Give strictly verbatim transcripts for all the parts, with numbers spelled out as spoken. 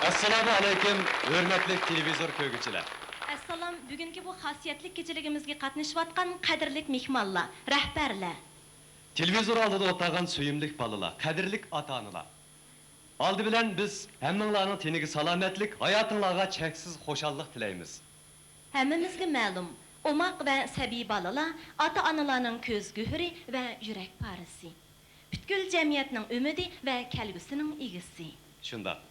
ئەسسالامۇ ئەلەيكۇم، ھۆرمەتلىك تېلېۋىزور كۆرگۈچىلەر! ئەسسالام، بۈگۈنكى بۇ خاسىيەتلىك كېچىلىكىمىزگە قاتنىشىۋاتقان قەدىرلىك مېھمانلار، رەھبەرلەر! تېلېۋىزور ئالدىدا ئولتۇرغان سۆيۈملۈك بالىلار، قەدىرلىك ئاتا-ئانىلار! ئالدى بىلەن بىز ھەممىڭلارنىڭ تېنىگە سالامەتلىك، ھاياتىڭلارغا چەكسىز خۇشاللىق تىلەيمىز. ھەممىمىزگە مەلۇم، ئوماق ۋە سەبىي بالىلار ئاتا-ئانىلارنىڭ كۆز گۆھىرى ۋە يۈرەك پارىسى. پۈتكۈل جەمئىيەتنىڭ ئۈمىدى ۋە كەلگۈسىنىڭ ئىگىسى. شۇنداق.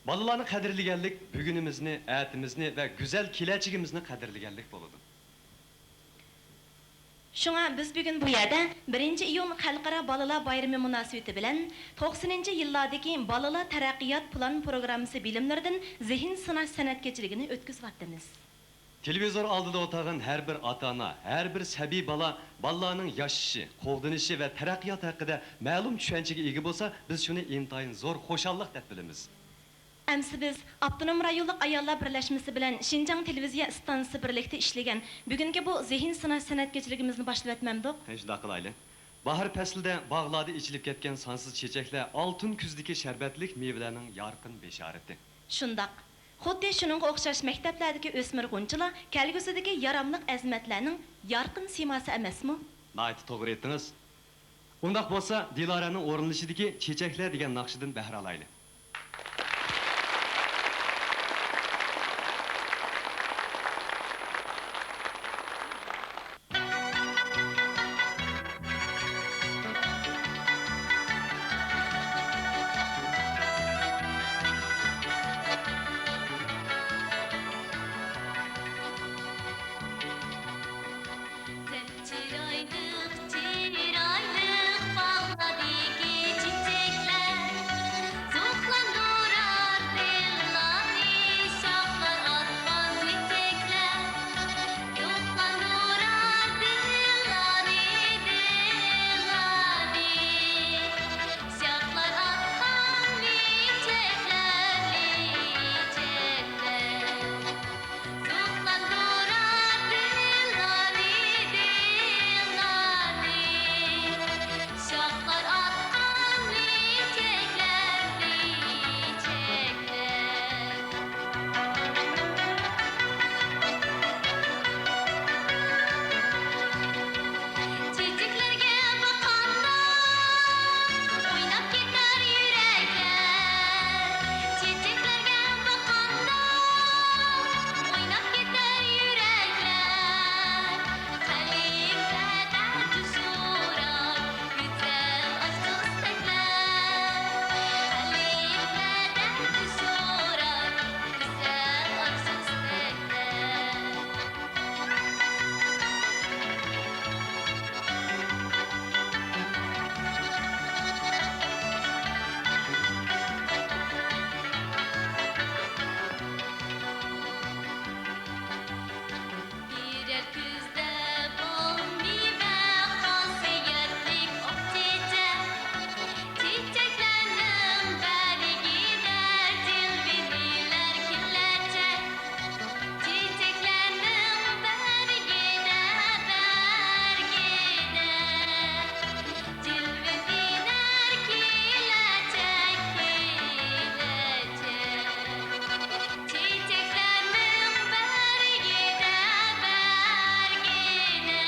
بالىلارنى قەدىرلىگەنلىك بۈگۈنىمىزنى، ئەتىمىزنى ۋە گۈزەل كېلەچىكىمىزنى قەدىرلىگەنلىك بولىدۇ. شۇڭا بىز بۈگۈن بۇ يەردە بىرىنچى ئىيۇن خەلقئارا بالىلار بايرىمى مۇناسىۋىتى بىلەن توقسىنىنچى يىللاردىكى بالىلار تەرەققىيات پىلان پروگراممىسى بىلىملىرىدىن زېھىن سىناش سەنئەت كېچىلىكىنى ئۆتكۈزۈۋاتىمىز. تېلېۋىزور ئالدىدا ئولتۇرغان ھەر بىر ئاتا-ئانا، ھەر بىر سەبىي بالا بالىلارنىڭ ياشىشى، قوغدىنىشى ۋە تەرەققىياتى ھەققىدە مەلۇم چۈشەنچىگە ئىگە بولسا، بىز شۇنى ئىنتايىن زور خۇشاللىق دەپ بىلىمىز. ئەمسە بىز ئاپتونوم رايونلۇق ئاياللار بىرلەشمىسى بىلەن شىنجاڭ تېلېۋىزىيە ئىستانسىسى بىرلىكتە ئىشلىگەن بۈگۈنكى بۇ زېھىن سىناش سەنئەت كېچىلىكىمىزنى باشلىۋەتمەمدۇق؟ ھە، شۇنداق قىلايلى. باھار پەسلىدە باغلاردا ئېچىلىپ كەتكەن سانسىز چېچەكلەر ئالتۇن كۈزدىكى شەربەتلىك مېۋىلەرنىڭ يارقىن بېشارىتى. شۇنداق. خۇددى شۇنىڭغا ئوخشاش مەكتەپلەردىكى ئۆسمۈر غۇنچىلار كەلگۈسىدىكى ياراملىق ئەزىمەتلەرنىڭ يارقىن سىيماسى ئەمەسمۇ؟ ناھايىتى توغرا ئېيتتىڭىز. ئۇنداق بولسا، دىلارەنىڭ ئورۇنلىشىدىكى چېچەكلەر دېگەن ناخشىدىن بەھرە ئالايلى. چىرايلىق، چىرايلىق باغلاردىكى چېچەكلەر، زوقلاندۇرار دىللارنى شاخلار ئاتقان لېچەكلەر، زوقلاندۇرار دىللارنى، دىللارنى شاخلار ئاتقان لېچەكلەر، لېچەكلەر. زوقلاندۇرار دىللارنى، دىللارنى، شاخلار ئاتقان لېچەكلەر، لېچەكلەر. چېچەكلەرگە باققاندا ئويناپ كېتەر يۈرەكلەر، چېچەكلەرگە باققاندا ئويناپ كېتەر يۈرەكلەر. قەلبلەردە جۇش ئۇرار گۈزەل ئارزۇ-ئىستەكلەر، قەلبلەردە جۇش ئۇرار گۈزەل ئارزۇ-ئىستەكلەر. بىرەر كۈزدە بول مېۋە، خاسىيەتلىك ئاق چېچەك. چېچەكلەرنىڭ بەرگىدە جىلۋىلىنەر كېلەچەك. چېچەكلەرنىڭ بەرگىدە، بەرگىدە جىلۋىلىنەر كېلەچەك، كېلەچەك. چېچەكلەرنىڭ بەرگىدە، بەرگىدە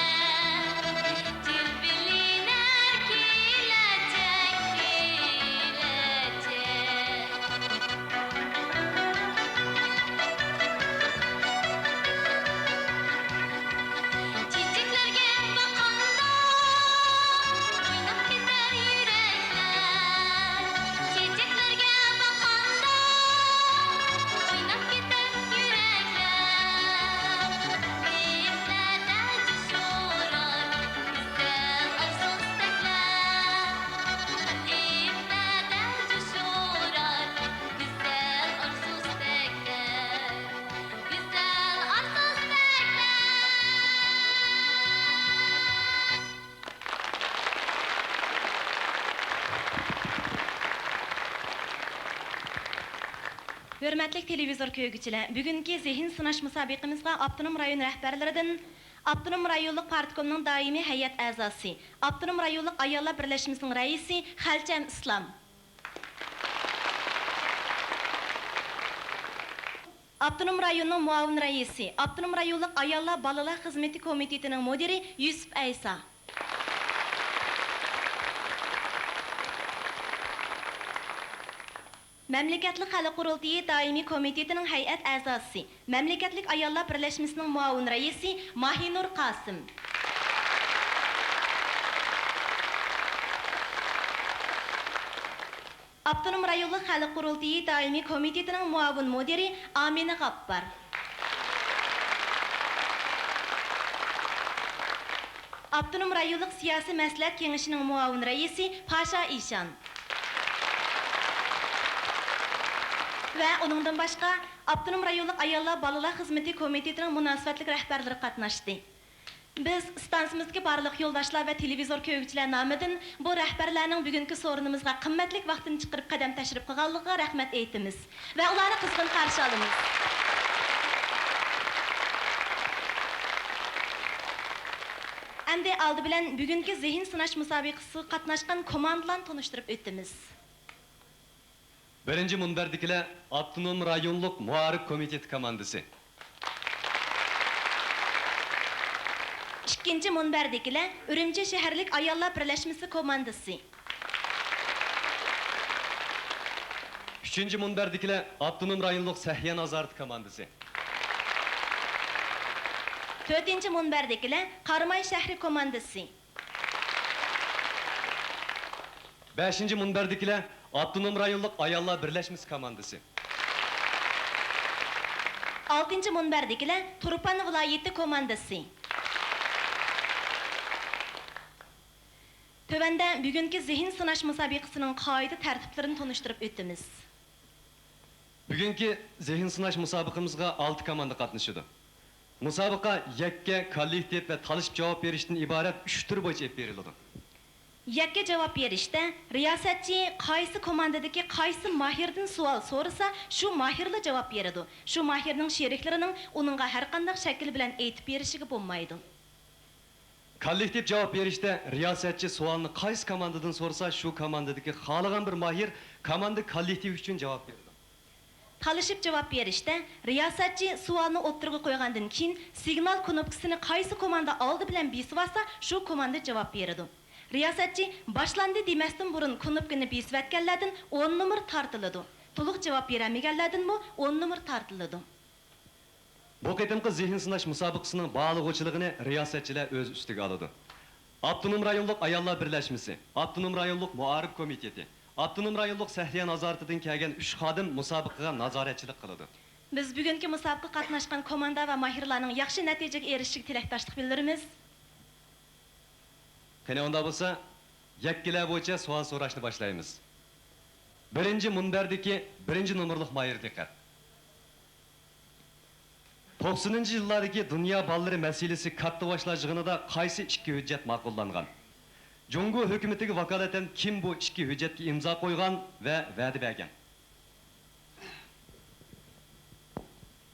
جىلۋىلىنەر كېلەچەك، كېلەچەك. چېچەكلەرگە باققاندا ئويناپ كېتەر يۈرەكلەر، چېچەكلەرگە باققاندا ئويناپ كېتەر يۈرەكلەر. قەلبلەردە جۇش ئۇرار گۈزەل ئارزۇ-ئىستەكلەر، قەلبلەردە جۇش ئۇرار گۈزەل ئارزۇ-ئىستەكلەر، گۈزەل ئارزۇ-ئىستەكلەر. ھۆرمەتلىك تېلېۋىزور كۆرگۈچىلەر، بۈگۈنكى زېھىن سىناش مۇسابىقىمىزغا ئاپتونوم رايون رەھبەرلىرىدىن ئاپتونوم رايونلۇق پارتكومنىڭ دائىمىي ھەيئەت ئەزاسى، ئاپتونوم رايونلۇق ئاياللار بىرلەشمىسىنىڭ رەئىسى خەلچەم ئىسلام، ئاپتونوم رايوننىڭ مۇئاۋىن رەئىسى، ئاپتونوم رايونلۇق ئاياللار، بالىلار خىزمىتى كومىتېتىنىڭ مۇدىرى يۈسۈپ ئەيسا. مەملىكەتلىك خەلق قۇرۇلتىيى دائىمىي كومىتېتىنىڭ ھەيئەت ئەزاسى، مەملىكەتلىك ئاياللار بىرلەشمىسىنىڭ مۇئاۋىن رەئىسى ماھىنۇر قاسىم. ئاپتونوم رايونلۇق خەلق قۇرۇلتىيى دائىمىي كومىتېتىنىڭ مۇئاۋىن مۇدىرى ئامىنە غاپپار. ئاپتونوم رايونلۇق سىياسىي مەسلىھەت كېڭىشىنىڭ مۇئاۋىن رەئىسى پاشا ئىشان. ۋە ئۇنىڭدىن باشقا، ئاپتونوم رايونلۇق ئاياللار، بالىلار خىزمىتى كومىتېتىنىڭ مۇناسىۋەتلىك رەھبەرلىرى قاتناشتى. بىز ئىستانسىمىزدىكى بارلىق يولداشلار ۋە تېلېۋىزور كۆرگۈچىلەر نامىدىن بۇ رەھبەرلەرنىڭ بۈگۈنكى سورۇنىمىزغا قىممەتلىك ۋاقتىنى چىقىرىپ قەدەم تەشرىپ قىلغانلىقىغا رەھمەت ئېيتىمىز ۋە ئۇلارنى قىزغىن قارشى ئالىمىز. ئەمدى ئالدى بىلەن بۈگۈنكى زېھىن سىناش مۇسابىقىسىغا قاتناشقان كوماندىلارنى تونۇشتۇرۇپ ئۆتىمىز. بىرىنچى مۇنبەردىكىلەر ئاپتونوم رايونلۇق مائارىپ كومىتېتى كوماندىسى. ئىككىنچى مۇنبەردىكىلەر ئۈرۈمچى شەھەرلىك ئاياللار بىرلەشمىسى كوماندىسى. ئۈچىنچى مۇنبەردىكىلەر ئاپتونوم رايونلۇق سەھىيە نازارىتى كوماندىسى. تۆتىنچى مۇنبەردىكىلەر قاراماي شەھىرى كوماندىسى. بەشىنچى مۇنبەردىكىلەر ئاپتونوم رايونلۇق ئاياللار بىرلەشمىسى كوماندىسى. ئالتىنچى مۇنبەردىكىلەر تۇرپان ۋىلايىتى كوماندىسى. تۆۋەندە بۈگۈنكى زېھىن سىناش مۇسابىقىسىنىڭ قائىدە تەرتىپلىرىنى تونۇشتۇرۇپ ئۆتىمىز. بۈگۈنكى زېھىن سىناش مۇسابىقىمىزغا ئالتە كوماندا قاتنىشىدۇ. مۇسابىقە يەككە، كوللېكتىپ ۋە تالىشىپ جاۋاب بېرىشتىن ئىبارەت ئۈچ تۈر بويىچە ئېلىپ بېرىلىدۇ. يەككە جاۋاب بېرىشتە رىياسەتچى قايسى كوماندىدىكى قايسى ماھىردىن سوئال سورىسا، شۇ ماھىرلا جاۋاب بېرىدۇ. شۇ ماھىرنىڭ شېرىكلىرىنىڭ ئۇنىڭغا ھەرقانداق شەكىل بىلەن ئېيتىپ بېرىشىگە بولمايدۇ. كوللېكتىپ جاۋاب بېرىشتە رىياسەتچى سوئالنى قايسى كوماندىدىن سورىسا، شۇ كوماندىدىكى خالىغان بىر ماھىر كوماندا كوللېكتىپى ئۈچۈن جاۋاب بېرىدۇ. تالىشىپ جاۋاب بېرىشتە، رىياسەتچى سوئالنى ئوتتۇرىغا قويغاندىن كېيىن، سىگنال كۇنۇپكىسىنى قايسى كوماندا ئالدى بىلەن بېسىۋالسا، شۇ كوماندا جاۋاب بېرىدۇ. رىياسەتچى باشلاندى دېمەستىن بۇرۇن كۇنۇپكىنى بېسىۋەتكەنلەردىن ئون نومۇر تارتىلىدۇ. تولۇق جاۋاب بېرەلمىگەنلەردىنمۇ ئون نومۇر تارتىلىدۇ. بۇ قېتىمقى زېھىن سىناش مۇسابىقىسىنىڭ باھالىغۇچىلىقىنى رىياسەتچىلەر ئۆز ئۈستىگە ئالىدۇ. ئاپتونوم رايونلۇق ئاياللار بىرلەشمىسى، ئاپتونوم رايونلۇق مائارىپ كومىتېتى، ئاپتونوم رايونلۇق سەھىيە نازارىتىدىن كەلگەن ئۈچ خادىم مۇسابىقىگە نازارەتچىلىك قىلىدۇ. بىز بۈگۈنكى مۇسابىقىگە قاتناشقان كوماندا ۋە ماھىرلارنىڭ ياخشى نەتىجىگە ئېرىشىشىگە تىلەكداشلىق بىلدۈرىمىز. قېنى، ئۇنداق بولسا، يەككىلەر بويىچە سوئال سوراشنى باشلايمىز. بىرىنچى مۇنبەردىكى بىرىنچى نومۇرلۇق ماھىر، دىققەت! توقسىنىنچى يىللاردىكى دۇنيا بالىلىرى مەسىلىسى كاتتىباشلار يىغىنىدا قايسى ئىككى ھۆججەت ماقۇللانغان؟ جۇڭگو ھۆكۈمىتىگە ۋاكالىتەن كىم بۇ ئىككى ھۆججەتكە ئىمزا قويغان ۋە ۋەدە بەرگەن؟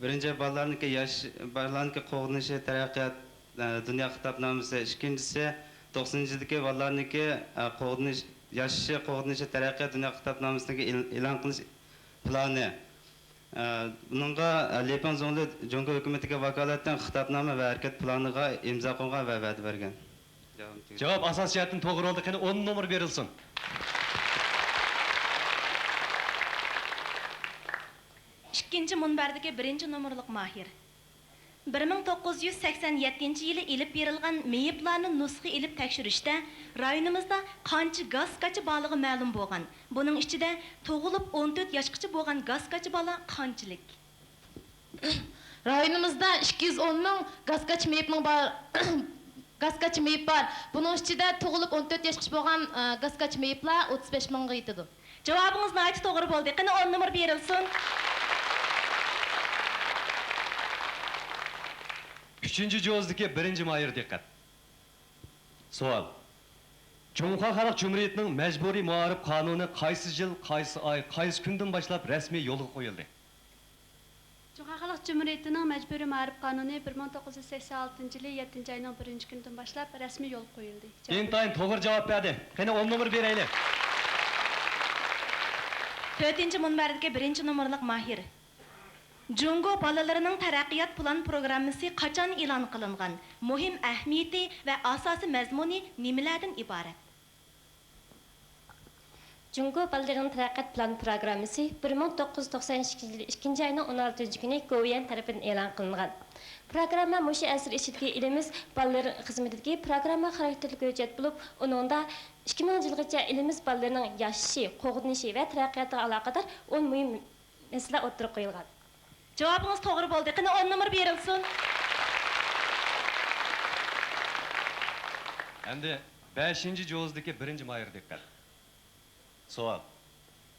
بىرىنچى، بالىلارنىڭكى ياش، بالىلارنىڭكى قوغدىنىشى تەرەققىيات، ئە، دۇنيا خىتابنامىسى. ئىككىنچىسى، توقسىنىنچى يىلدىكى بالىلارنىڭكى، ئە، قوغدىنىش، ياش قوغدىنىشى تەرەققىيات دۇنيا خىتابنامىسىنىڭكى ئېل-، ئېلان قىلىش پىلانى. ئە، بۇنىڭغا، ئە، لىپىڭ زۇڭلى جۇڭگو ھۆكۈمىتىگە ۋاكالىتەن خىتابنامە ۋە ھەرىكەت پىلانىغا ئىمزا قويغان ۋە ۋەدە بەرگەن. جاۋاب ئاساسىي جەھەتتىن توغرا بولدى. قېنى، ئون نومۇر بېرىلسۇن. ئىككىنچى مۇنبەردىكى بىرىنچى نومۇرلۇق ماھىر. بىر مىڭ توققۇز يۈز سەكسەن يەتتىنچى يىلى ئېلىپ بېرىلغان مېيىپلارنى نۇسخا ئېلىپ تەكشۈرۈشتە، رايونىمىزدا قانچە گاز سكاچى بارلىقى مەلۇم بولغان. بۇنىڭ ئىچىدە تۇغۇلۇپ ئون تۆت ياشقىچە بولغان گاز سكاچى بالا قانچىلىك؟ رايونىمىزدا ئىككى يۈز ئون مىڭ گاز سكاچى مېيىپنىڭ بار، گاز سكاچى مېيىپ بار. بۇنىڭ ئىچىدە تۇغۇلۇپ ئون تۆت ياشقىچە بولغان، ئە، گاز سكاچى مېيىپلار ئوتتۇز بەش مىڭغا يېتىدۇ. جاۋابىڭىز ناھايىتى توغرا بولدى. قېنى، ئون نومۇر بېرىلسۇن. ئۈچىنچى جوزىدىكى بىرىنچى ماھىر، دىققەت! سوئال. جۇڭخۇا خەلق جۇمھۇرىيىتىنىڭ مەجبۇرىي مائارىپ قانۇنى قايسى يىل، قايسى ئاي، قايسى كۈندىن باشلاپ رەسمىي يولغا قويۇلدى؟ جۇڭخۇا خەلق جۇمھۇرىيىتىنىڭ مەجبۇرىي مائارىپ قانۇنى بىر مىڭ توققۇز يۈز سەكسەن ئالتىنچى يىلى يەتتىنچى ئاينىڭ بىرىنچى كۈنىدىن باشلاپ رەسمىي يولغا قويۇلدى. ئىنتايىن توغرا جاۋاب بەردى. قېنى، ئون نومۇر بېرەيلى. تۆتىنچى مۇنبەردىكى بىرىنچى نومۇرلۇق ماھىر. جۇڭگو بالىلىرىنىڭ تەرەققىيات پىلان پروگراممىسى قاچان ئېلان قىلىنغان؟ مۇھىم ئەھمىيىتى ۋە ئاساسىي مەزمۇنى نېمىلەردىن ئىبارەت؟ جۇڭگو بالىلىرىنىڭ تەرەققىيات پىلان پروگراممىسى بىر مىڭ توققۇز يۈز توقسان ئىككىنچى يىل ئىككىنچى ئاينىڭ ئون ئالتىنچى كۈنى گوۋۇيۈەن تەرىپىدىن ئېلان قىلىنغان. پروگرامما مۇشۇ ئەسىر ئىچىدىكى ئېلىمىز بالىلىرى خىزمىتىدىكى پروگرامما خاراكتېرلىك ھۆججەت بولۇپ، ئۇنىڭدا ئىككى مىڭىنچى يىلغىچە ئېلىمىز بالىلىرىنىڭ ياشىشى، قوغدىنىشى ۋە تەرەققىياتىغا ئالاقىدار ئون مۇھىم مەسىلە ئوتتۇرىغا قويۇلغان. جاۋابىڭىز توغرا بولدى. قېنى، ئون نومۇر بېرىلسۇن. ئەمدى بەشىنچى جوزىدىكى بىرىنچى ماھىر دىققەت. سوئال.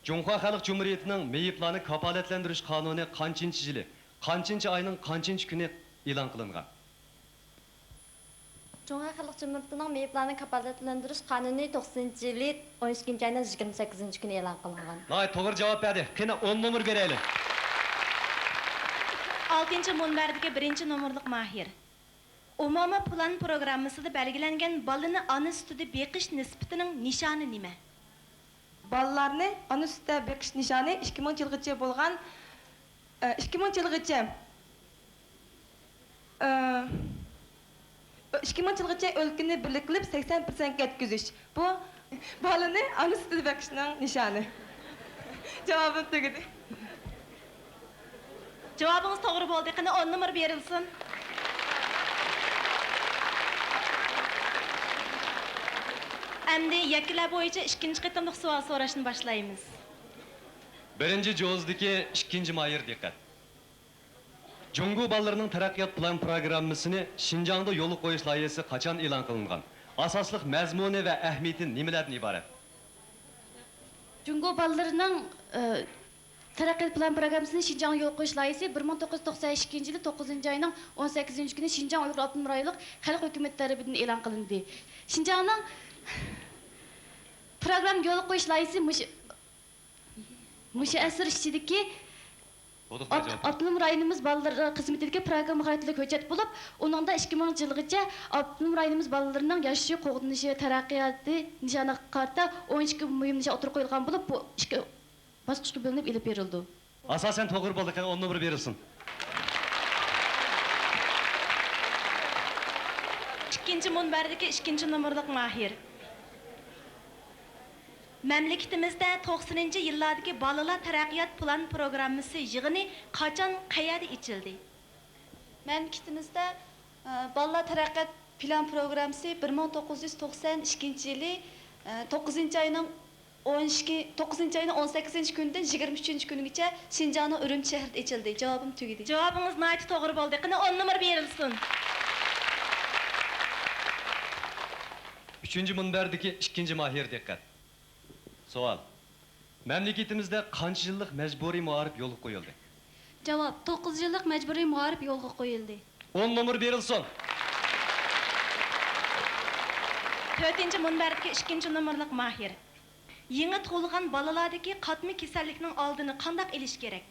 جۇڭخۇا خەلق جۇمھۇرىيىتىنىڭ مېيىپلارنى كاپالەتلەندۈرۈش قانۇنى قانچىنچى يىلى، قانچىنچى ئاينىڭ قانچىنچى كۈنى ئېلان قىلىنغان؟ جۇڭخۇا خەلق جۇمھۇرىيىتىنىڭ مېيىپلارنى كاپالەتلەندۈرۈش قانۇنى توقسىنىنچى يىلى ئون ئىككىنچى ئاينىڭ يىگىرمە سەككىزىنچى كۈنى ئېلان قىلىنغان. ناھايىتى توغرا جاۋاب بەردى. قېنى، ئون نومۇر بېرەيلى. ئالتىنچى مۇنبەردىكى بىرىنچى نومۇرلۇق ماھىر. ئومۇمىي پىلان پروگراممىسىدا بەلگىلەنگەن بالىنى ئانا سۈتىدە بېقىش نىسبىتىنىڭ نىشانى نېمە؟ بالىلارنى ئانا سۈتىدە بېقىش نىشانى ئىككى مىڭىنچى يىلغىچە بولغان، ئىككى مىڭىنچى يىلغىچە، ئىككى مىڭىنچى يىلغىچە ئۆلكىنى بىرلىك قىلىپ سەكسەن پىرسەنتكە يەتكۈزۈش. بۇ بالىنى ئانا سۈتىدە بېقىشنىڭ نىشانى. جاۋابىم تۈگىدى. جاۋابىڭىز توغرا بولدى. قېنى، ئون نومۇر بېرىلسۇن. ئەمدى يەككىلەر بويىچە ئىككىنچى قېتىملىق سوئال سوراشنى باشلايمىز. بىرىنچى جوزىدىكى ئىككىنچى ماھىر دىققەت. جۇڭگو بالىلىرىنىڭ تەرەققىيات پىلان پروگراممىسىنى شىنجاڭدا يولغا قويۇش لايىھىسى قاچان ئېلان قىلىنغان؟ ئاساسلىق مەزمۇنى ۋە ئەھمىيىتى نېمىلەردىن ئىبارەت؟ جۇڭگو بالىلىرىنىڭ، ئى، تەرەققىيات پىلان پروگراممىسىنى شىنجاڭدا يولغا قويۇش لايىھىسى بىر مىڭ توققۇز يۈز توقسان ئىككىنچى يىلى توققۇزىنچى ئاينىڭ ئون سەككىزىنچى كۈنى شىنجاڭ ئۇيغۇر ئاپتونوم رايونلۇق خەلق ھۆكۈمىتى تەرىپىدىن ئېلان قىلىندى. شىنجاڭنىڭ پروگرامما يولغا قويۇش لايىھىسى مۇشۇ، مۇشۇ ئەسىر ئىچىدىكى ئاپتونوم رايونىمىز بالىلىرى خىزمىتىدىكى پروگرامما خاراكتېرلىك ھۆججەت بولۇپ، ئۇنىڭدا ئىككى مىڭىنچى يىلغىچە ئاپتونوم رايونىمىز بالىلىرىنىڭ ياشىشى، قوغدىنىشى، تەرەققىياتى نىشانىغا قارىتا ئون ئىككى مۇھىم نىشان ئوتتۇرىغا قويۇلغان بولۇپ، بۇ ئىككى باسقۇچقا بۆلۈنۈپ ئېلىپ بېرىلىدۇ. ئاساسەن توغرا بولدى. قېنى، ئون نومۇر بېرىلسۇن. ئىككىنچى مۇنبەردىكى ئىككىنچى نومۇرلۇق ماھىر. مەملىكىتىمىزدە توقسىنىنچى يىللاردىكى بالىلار تەرەققىيات پىلان پروگراممىسى يىغىنى قاچان، قەيەردە ئېچىلدى؟ مەملىكىتىمىزدە، ئە، بالىلار تەرەققىيات پىلان پروگراممىسى بىر مىڭ توققۇز يۈز توقسان ئىككىنچى يىلى، ئە، توققۇزىنچى ئاينىڭ ئون ئىككى، توققۇزىنچى ئاينىڭ ئون سەككىزىنچى كۈنىدىن يىگىرمە ئۈچىنچى كۈنىگىچە شىنجاڭنىڭ ئۈرۈمچى شەھىرىدە ئېچىلدى. جاۋابىم تۈگىدى. جاۋابىڭىز ناھايىتى توغرا بولدى. قېنى، ئون نومۇر بېرىلسۇن. ئۈچىنچى مۇنبەردىكى ئىككىنچى ماھىر دىققەت. سوئال. مەملىكىتىمىزدە قانچە يىللىق مەجبۇرىي مائارىپ يولغا قويۇلدى؟ جاۋاب، توققۇز يىللىق مەجبۇرىي مائارىپ يولغا قويۇلدى. ئون نومۇر بېرىلسۇن. تۆتىنچى مۇنبەردىكى ئىككىنچى نومۇرلۇق ماھىر. يېڭى تۇغۇلغان بالىلاردىكى قاتما كېسەللىكنىڭ ئالدىنى قانداق ئېلىش كېرەك؟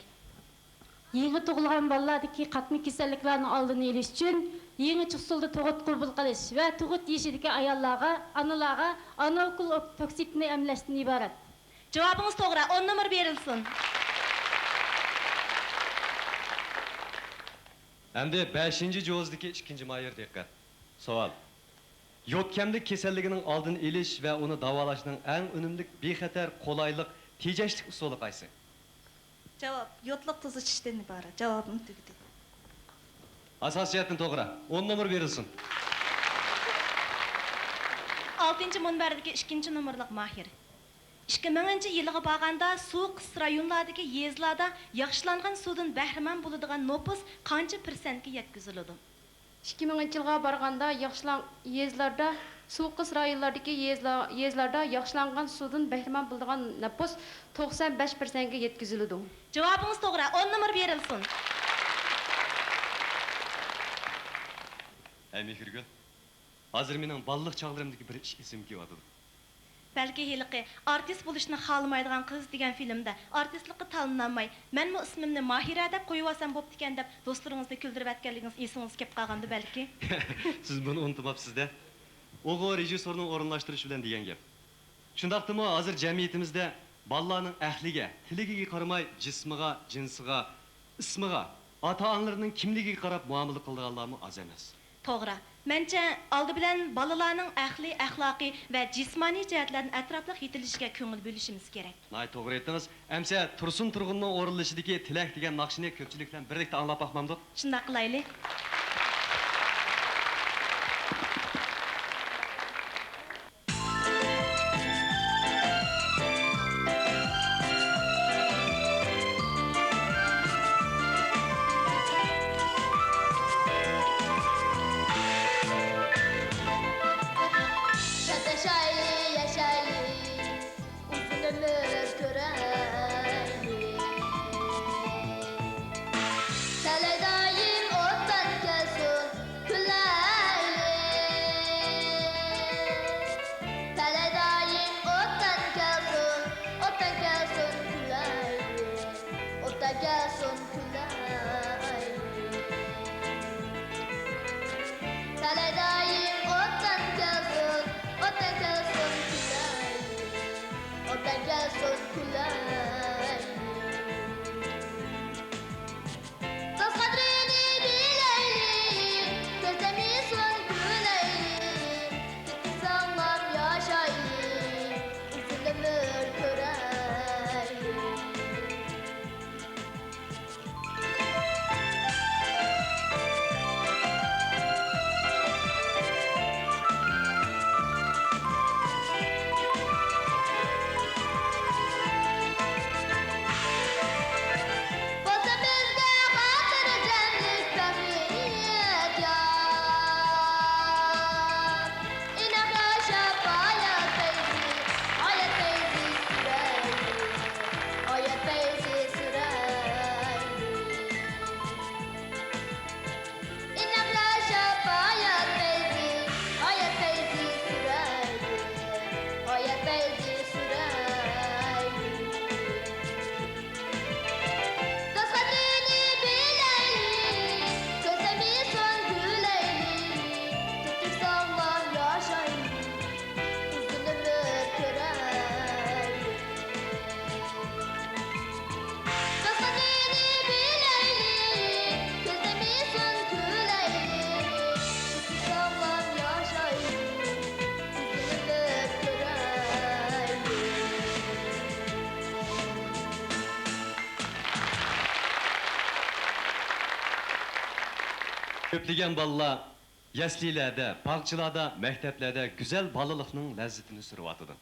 يېڭى تۇغۇلغان بالىلاردىكى قاتما كېسەللىكلەرنىڭ ئالدىنى ئېلىش ئۈچۈن يېڭىچە ئۇسۇلدا تۇغۇت قوبۇل قىلىش ۋە تۇغۇت يېشىدىكى ئاياللارغا، ئانىلارغا ئاناكۈل توكسىكنى ئەملەشتىن ئىبارەت. جاۋابىڭىز توغرا، ئون نومۇر بېرىلسۇن. ئەمدى بەشىنچى جوزىدىكى ئىككىنچى ماھىر دىققەت. سوئال. يود كەملىك كېسەللىكىنىڭ ئالدىنى ئېلىش ۋە ئۇنى داۋالاشنىڭ ئەڭ ئۈنۈملۈك، بىخەتەر، قولايلىق، تېجەشلىك ئۇسۇلى قايسى؟ جاۋاب، يودلۇق تۈزىتىشتىن ئىبارەت. جاۋابىم تۈگىدى. ئاساسىي جەھەتتىن توغرا. ئون نومۇر بېرىلسۇن. ئالتىنچى مۇنبەردىكى ئىككىنچى نومۇرلۇق ماھىر. ئىككى مىڭىنچى يىلغا بارغاندا سۇ قىس رايونلاردىكى يېزىلاردا ياخشىلانغان سۇدىن بەھرىمەن بولىدىغان نوپۇس قانچە پىرسەنتكە يەتكۈزۈلىدۇ؟ ئىككى مىڭىنچى يىلغا بارغاندا ياخشىلان-، يېزىلاردا، سۇ قىس رايونلاردىكى يېزىلا-، يېزىلاردا ياخشىلانغان سۇدىن بەھرىمەن بولىدىغان نوپۇس توقسان بەش پىرسەنتكە يەتكۈزۈلىدۇ. جاۋابىڭىز توغرا، ئون نومۇر بېرىلسۇن. ھەي مېھرىگۈل، ھازىر مېنىڭ بالىلىق چاغلىرىمدىكى بىر ئىش ئېسىمگە كېلىۋاتىدۇ. بەلكى ھېلىقى ئارتىس بولۇشنى خالىمايدىغان قىز دېگەن فىلىمدە ئارتىسلىققا تاللىنالماي، مەنمۇ ئىسمىمنى ماھىرە دەپ قويۇۋالسام بوپتىكەن دەپ دوستلىرىڭىزنى كۈلدۈرۈۋەتكەنلىكىڭىز ئېسىڭىزگە كېلىپ قالغاندۇ بەلكى؟ سىز بۇنى ئۇنتۇماپسىز-دە. ئۇغۇ رېژىسسورنىڭ ئورۇنلاشتۇرۇشى بىلەن دېگەن گەپ. شۇنداقتىمۇ ھازىر جەمئىيىتىمىزدە بالىلارنىڭ ئەقلىگە، تىلىگىگە قارىماي جىسمىغا، جىنسىغا، ئىسمىغا، ئاتا-ئانىلىرىنىڭ كىملىكىگە قاراپ مۇئامىلە قىلىدىغانلارمۇ ئاز ئەمەس. توغرا. مەنچە، ئالدى بىلەن بالىلارنىڭ ئەقلىي، ئەخلاقىي ۋە جىسمانىي جەھەتلەردىن ئەتراپلىق يېتىلىشىگە كۆڭۈل بۆلۈشىمىز كېرەك. ناھايىتى توغرا ئېيتتىڭىز. ئەمىسە تۇرسۇن تۇرغۇننىڭ ئورۇنلىشىدىكى تىلەك دېگەن ناخشىنى كۆپچىلىك بىلەن بىرلىكتە ئاڭلاپ باقمامدۇق؟ شۇنداق قىلايلى. شاد ياشايلى، ياشايلى، ئۇزۇن ئۆمۈر كۆرەيلى. تەلەي دائىم ئوتتان كەلسۇن، كۈلەيلى. تەلەي دائىم ئوتتان كەلسۇن، ئوتتان كەلسۇن، كۈلەيلى. ئوتتان كەلسۇن، كۈلەيلى. تەلەي دائىم ئوتتان كەلسۇن، ئوتتان كەلسۇن، كۈلەيلى. ئوتتان كەلسۇن، كۈلەيلى. دوست قەدرىنى بىلەيلى، كۆز تەگمىسۇن، كۈلەيلى. تېتىك ساغلام ياشايلى، ئۇزۇن ئۆمۈر كۆرەيلى. بولسا بىزگە خاتىرجەملىك، بەخت يار. ئىناق ياشاپ ھايات پەيزى، ھايات پەيزى سۈرەيلى، ھايات پەيزى سۈرەيلى. ئىناق ياشاپ ھايات پەيزى، ھايات پەيزى سۈرەيلى، ھايات پەيزى سۈرەيلى. دوست قەدرىنى بىلەيلى، كۆز تەگمىسۇن، كۈلەيلى. تېتىك ساغلام ياشايلى، ئۇزۇن ئۆمۈر كۆرەيلى. دوست قەدرىنى بىلەيلى، كۆز تەگمىسۇن، كۈلەيلى. تېتىك ساغلام ياشايلى، ئۇزۇن ئۆمۈر كۆرەيلى. كۆپلىگەن بالىلار يەسلىلەردە، باغچىلاردا، مەكتەپلەردە گۈزەل بالىلىقنىڭ لەززىتىنى سۈرۈۋاتىدۇ.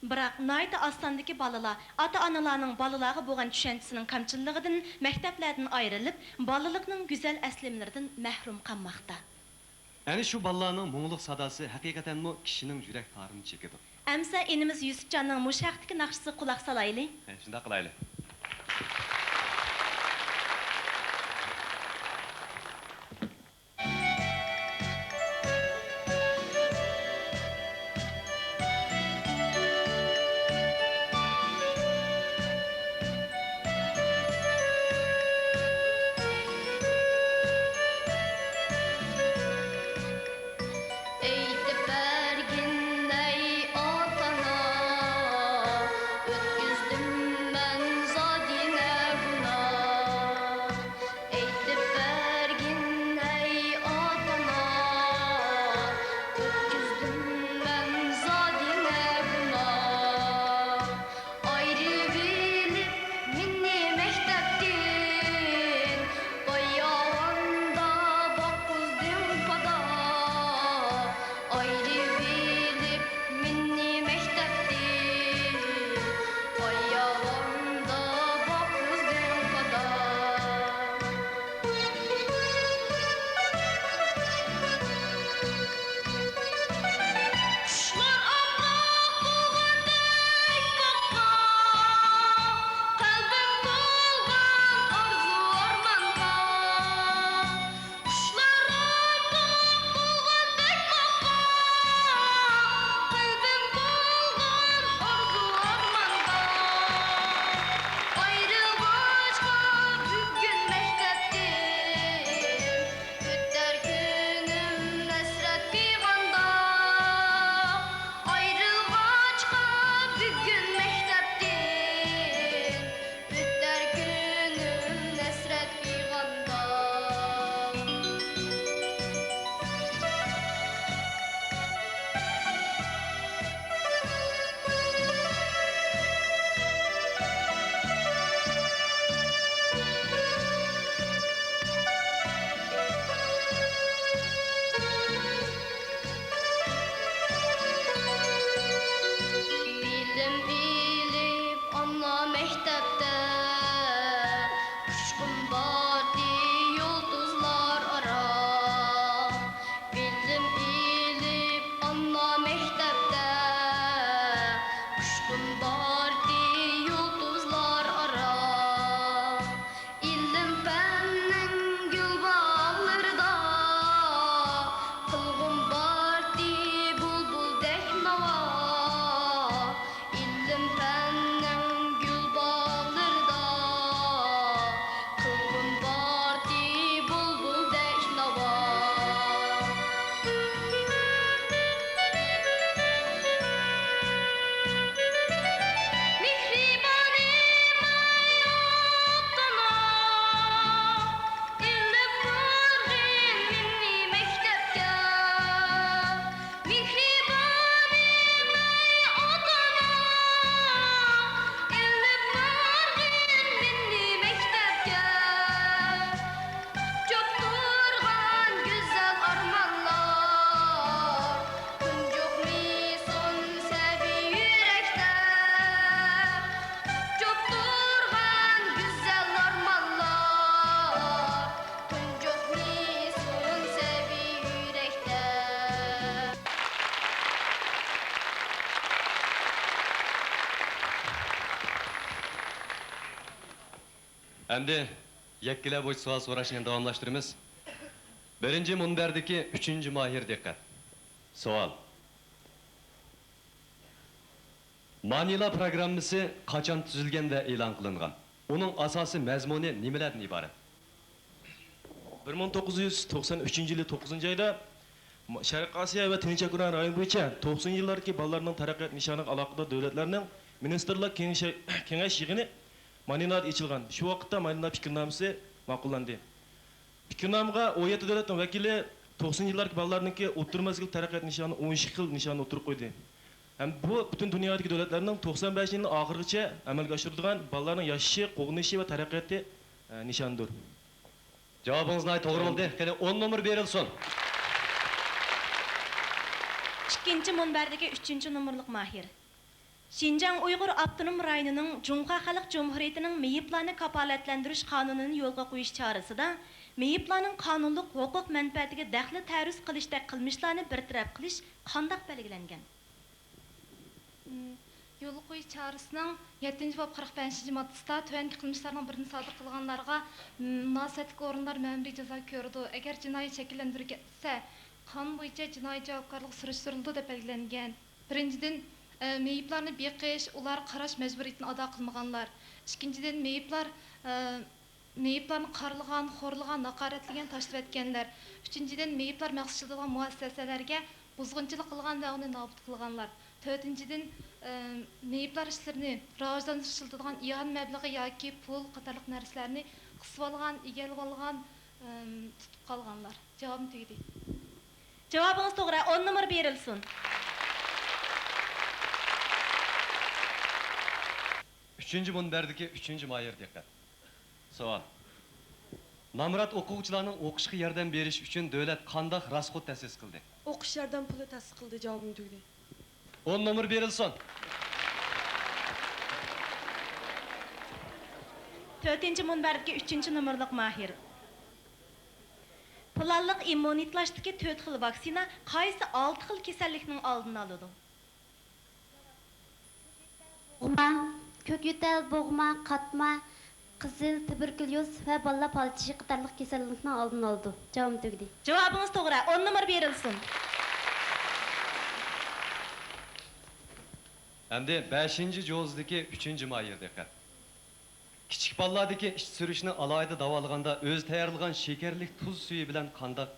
بىراق، ناھايىتى ئاز ساندىكى بالىلار ئاتا-ئانىلارنىڭ بالىلارغا بولغان چۈشەنچىسىنىڭ كامچىللىقىدىن، مەكتەپلەردىن ئايرىلىپ، بالىلىقنىڭ گۈزەل ئەسلىمىلىرىدىن مەھرۇم قالماقتا. ئەنە شۇ بالىلارنىڭ مۇڭلۇق ساداسى ھەقىقەتەنمۇ كىشىنىڭ يۈرەك تارىنى چېكىدۇ. ئەمىسە ئىنىمىز يۈسۈپجاننىڭ مۇشۇ ھەقتىكى ناخشىسىغا قۇلاق سالايلى. ھە، شۇنداق قىلايلى. ئېيتىپ بەرگىن ئەي ئاتانا، ئۆتكۈزدۈم مەن ئەمدى يەككىلەر بويىچە سوئال سوراشنى داۋاملاشتۇرىمىز. بىرىنچى مۇنبەردىكى ئۈچىنچى ماھىر، دىققەت. سوئال. مانىلا پروگراممىسى قاچان تۈزۈلگەن ۋە ئېلان قىلىنغان؟ ئۇنىڭ ئاساسىي مەزمۇنى نېمىلەردىن ئىبارەت؟ بىر مىڭ توققۇز يۈز توقسان ئۈچىنچى يىلى توققۇزىنچى ئايدا شەرقىي ئاسىيا ۋە تىنچ ئوكيان رايونى بويىچە توقسىنىنچى يىللاردىكى بالىلارنىڭ تەرەققىيات نىشانىغا ئالاقىدار دۆلەتلەرنىڭ مىنىستىرلار كېڭىشى، كېڭەش يىغىنى مانىلادا ئېچىلغان. شۇ ۋاقىتتا مانىلا پىكىرنامىسى ماقۇللاندى. پىكىرنامىغا ئون يەتتە دۆلەتنىڭ ۋەكىلى توقسىنىنچى يىللاردىكى بالىلارنىڭكى ئوتتۇرا مەزگىل تەرەققىيات نىشانى ئون ئىككى خىل نىشاننى ئوتتۇرىغا قويدى. ھەم بۇ پۈتۈن دۇنيادىكى دۆلەتلەرنىڭ توقسان بەشىنچى يىلنىڭ ئاخىرىغىچە ئەمەلگە ئاشۇرىدىغان بالىلارنىڭ ياشىشى، قوغدىنىشى ۋە تەرەققىياتى، ئە، نىشانىدۇر. جاۋابىڭىز ناھايىتى توغرا بولدى. قېنى، ئون نومۇر بېرىلسۇن. ئىككىنچى مۇنبەردىكى ئۈچىنچى نومۇرلۇق ماھىر. شىنجاڭ ئۇيغۇر ئاپتونوم رايونىنىڭ جۇڭخۇا خەلق جۇمھۇرىيىتىنىڭ مېيىپلارنى كاپالەتلەندۈرۈش قانۇنىنى يولغا قويۇش چارىسىدا مېيىپلارنىڭ قانۇنلۇق ھوقۇق مەنپەئەتىگە دەخلى تەرۇز قىلىشتەك قىلمىشلارنى بىر تەرەپ قىلىش قانداق بەلگىلەنگەن؟ يولغا قويۇش چارىسىنىڭ يەتتىنچى باب قىرىق بەشىنچى ماددىسىدا تۆۋەندىكى قىلمىشلارنىڭ بىرىنى سادىر قىلغانلارغا مۇناسىۋەتلىك ئورۇنلار مەمۇرىي جازا كۆرىدۇ. ئەگەر جىنايى شەكىللەندۈرۈلگەن ئىكەن، قانۇن بويىچە جىنايى جاۋابكارلىققا سۈرۈشتۈرۈلىدۇ، دەپ بەلگىلەنگەن. بىرىنچىدىن، ئە، مېيىپلارنى بېقىش، ئۇلارغا قاراش مەجبۇرىيىتىنى ئادا قىلمىغانلار. ئىككىنچىدىن، مېيىپلار، ئە، مېيىپلارنى قارىلىغان، خورلىغان، ھاقارەتلىگەن، تاشلىۋەتكەنلەر. ئۈچىنچىدىن، مېيىپلار مەخسۇس ئىشلىتىدىغان مۇئەسسەسەلەرگە بۇزغۇنچىلىق قىلغان ۋە ئۇنى نابۇت قىلغانلار. تۆتىنچىدىن، ئە، مېيىپلار ئىشلىرىنى راۋاجلاندۇرۇشقا ئىشلىتىدىغان ئىئانە مەبلىغى ياكى پۇل قاتارلىق نەرسىلەرنى قىسىۋالغان، ئىگىلىۋالغان، ئە، تۇتۇپ قالغانلار. جاۋابىم تۈگىدى. جاۋابىڭىز توغرا، ئون نومۇر بېرىلسۇن. ئۈچىنچى مۇنبەردىكى ئۈچىنچى ماھىر، دىققەت. سوئال. نامرات ئوقۇغۇچىلارنىڭ ئوقۇشىغا ياردەم بېرىش ئۈچۈن دۆلەت قانداق راسخوت تەسىس قىلدى؟ ئوقۇش ياردەم پۇلى تەسىس قىلدى. جاۋابىم تۈگىدى. ئون نومۇر بېرىلسۇن. تۆتىنچى مۇنبەردىكى ئۈچىنچى نومۇرلۇق ماھىر. پىلانلىق ئىممۇنىتلاشتىكى تۆت خىل ۋاكسىنا قايسى ئالتە خىل كېسەللىكنىڭ ئالدىنى ئالىدۇ؟ بوغما، كۆكيۆتەل، بوغما، قاتما، قىزىل، تۇبېركۇليوز ۋە بالىلار پالچىشى قاتارلىق كېسەللىكنىڭ ئالدىنى ئالىدۇ. جاۋابىم تۈگىدى. جاۋابىڭىز توغرا، ئون نومۇر بېرىلسۇن. ئەمدى بەشىنچى جوزىدىكى ئۈچىنچى ماھىر، دىققەت. كىچىك بالىلاردىكى ئىچ سۈرۈشنى ئالاھىدە داۋالىغاندا ئۆزى تەييارلىغان شېكەرلىك تۇز سۈيى بىلەن قانداق،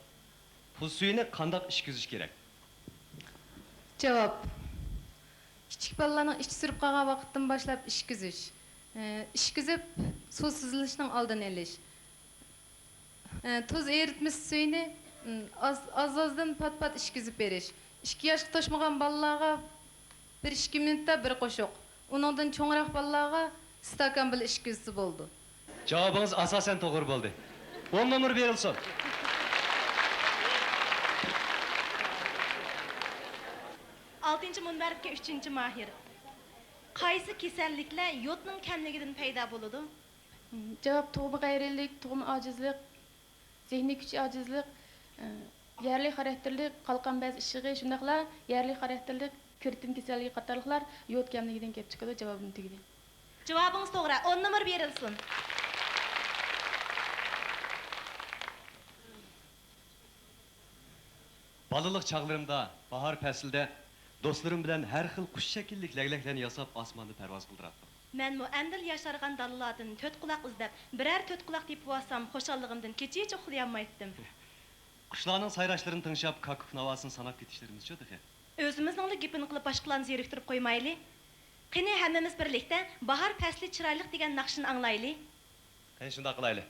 تۇز سۈيىنى قانداق ئىچكۈزۈش كېرەك؟ جاۋاب. كىچىك بالىلارنىڭ ئىچ سۈرۈپ قالغان ۋاقىتتىن باشلاپ ئىچكۈزۈش. ئىچكۈزۈپ، سۇ سىزىلىشنىڭ ئالدىنى ئېلىش. تۇز ئېرىتمىسى سۈيىنى، ئاز، ئاز-ئازدىن پات-پات ئىچكۈزۈپ بېرىش. ئىككى ياشقا توشمىغان بالىلارغا بىر ئىككى مىنۇتتا بىر قوشۇق. ئۇنىڭدىن چوڭراق بالىلارغا ئىستاكان بىلەن ئىچكۈزسە بولىدۇ. جاۋابىڭىز ئاساسەن توغرا بولدى. ئون نومۇر بېرىلسۇن. ئالتىنچى مۇنبەردىكى ئۈچىنچى ماھىر. قايسى كېسەللىكلەر يودنىڭ كەملىكىدىن پەيدا بولىدۇ؟ جاۋاب، تۇغما غەيرىيلىك، تۇغما ئاجىزلىق، زېھنىي كۈچ ئاجىزلىق، ئە، يەرلىك خاراكتېرلىك قالقان بەز ئىششىقى، شۇنداقلا يەرلىك خاراكتېرلىك كىرېتىن كېسەللىكى قاتارلىقلار يود كەملىكىدىن كېلىپ چىقىدۇ. جاۋابىم تۈگىدى. جاۋابىڭىز توغرا. ئون نومۇر بېرىلسۇن. بالىلىق چاغلىرىمدا باھار پەسلىدە دوستلىرىم بىلەن ھەر خىل قۇش شەكىللىك لەگلەكلەرنى ياساپ ئاسماندا پەرۋاز قىلدۇراتتۇق. مەنمۇ ئەمدىلا ياشارغان دالىلاردىن تۆت قۇلاق ئىزدەپ، بىرەر تۆت قۇلاق تېپىۋالسام، خۇشاللىقىمدىن كېچىچە ئۇخلىيالمايتتىم. قۇشلارنىڭ سايراشلىرىنى تىڭشاپ، كاككۇك ناۋاسىنى ساناپ كېتىشلىرىمىزچۇ تېخى؟ ئۆزىمىزنىڭلا گېپىنى قىلىپ، باشقىلارنى زېرىكتۈرۈپ قويمايلى. قېنى، ھەممىمىز بىرلىكتە باھار پەسلى چىرايلىق دېگەن ناخشىنى ئاڭلايلى. قېنى، شۇنداق قىلايلى.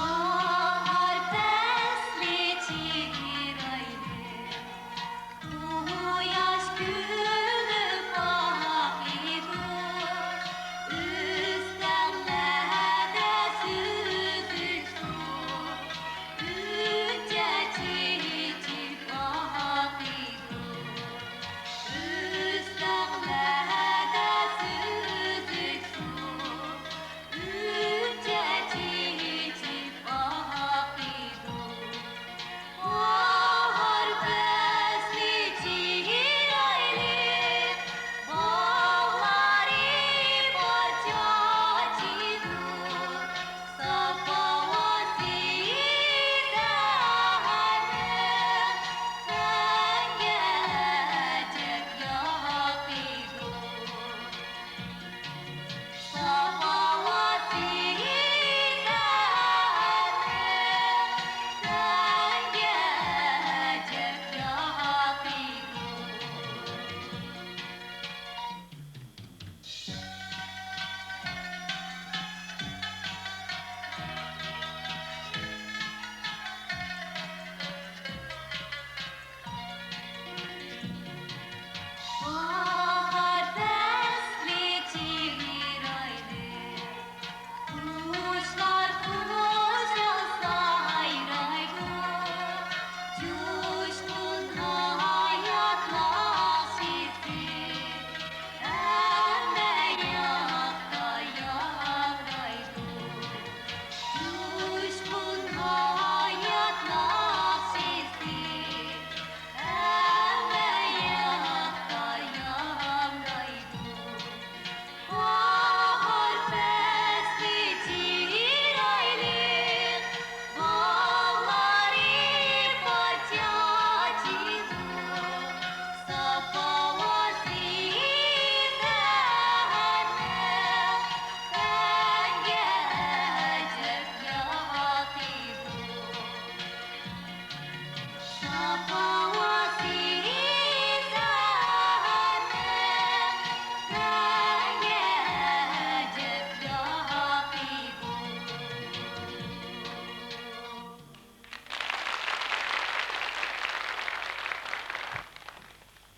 باھار پەسلى چىرايلىق، قۇياش كۈلۈپ باقىدۇ، ئۆستەڭلەر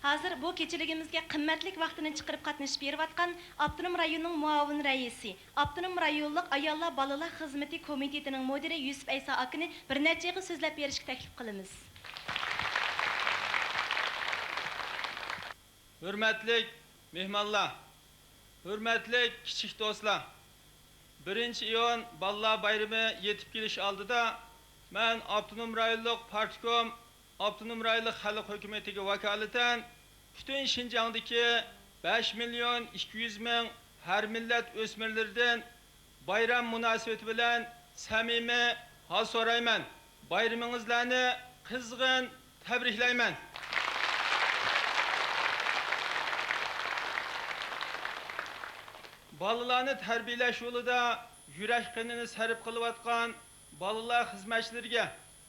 ھازىر بۇ كېچىلىكىمىزگە قىممەتلىك ۋاقتىنى چىقىرىپ قاتنىشىپ بېرىۋاتقان ئاپتونوم رايوننىڭ مۇئاۋىن رەئىسى، ئاپتونوم رايونلۇق ئاياللار بالىلار خىزمىتى كومىتېتىنىڭ مۇدىرى يۈسۈپ ئەيسا ئاكىنى بىر نەچچە يىغىن سۆزلەپ بېرىشكە تەكلىپ قىلىمىز. ھۆرمەتلىك مېھمانلار، ھۆرمەتلىك كىچىك دوستلار! بىرىنچى ئىيۇن بالىلار بايرىمى يېتىپ كېلىش ئالدىدا، مەن ئاپتونوم رايونلۇق پارتكوم، ئاپتونوم رايونلۇق خەلق ھۆكۈمىتىگە ۋاكالىتەن پۈتۈن شىنجاڭدىكى بەش مىليون ئىككى يۈز مىڭ ھەر مىللەت ئۆسمۈرلىرىدىن بايرام مۇناسىۋىتى بىلەن سەمىمىي ھال سورايمەن. بايرىمىڭىزلارنى قىزغىن تەبرىكلەيمەن. بالىلارنى تەربىيەلەش يولىدا يۈرەك قېنىنى سەرپ قىلىۋاتقان بالىلار خىزمەتچىلىرىگە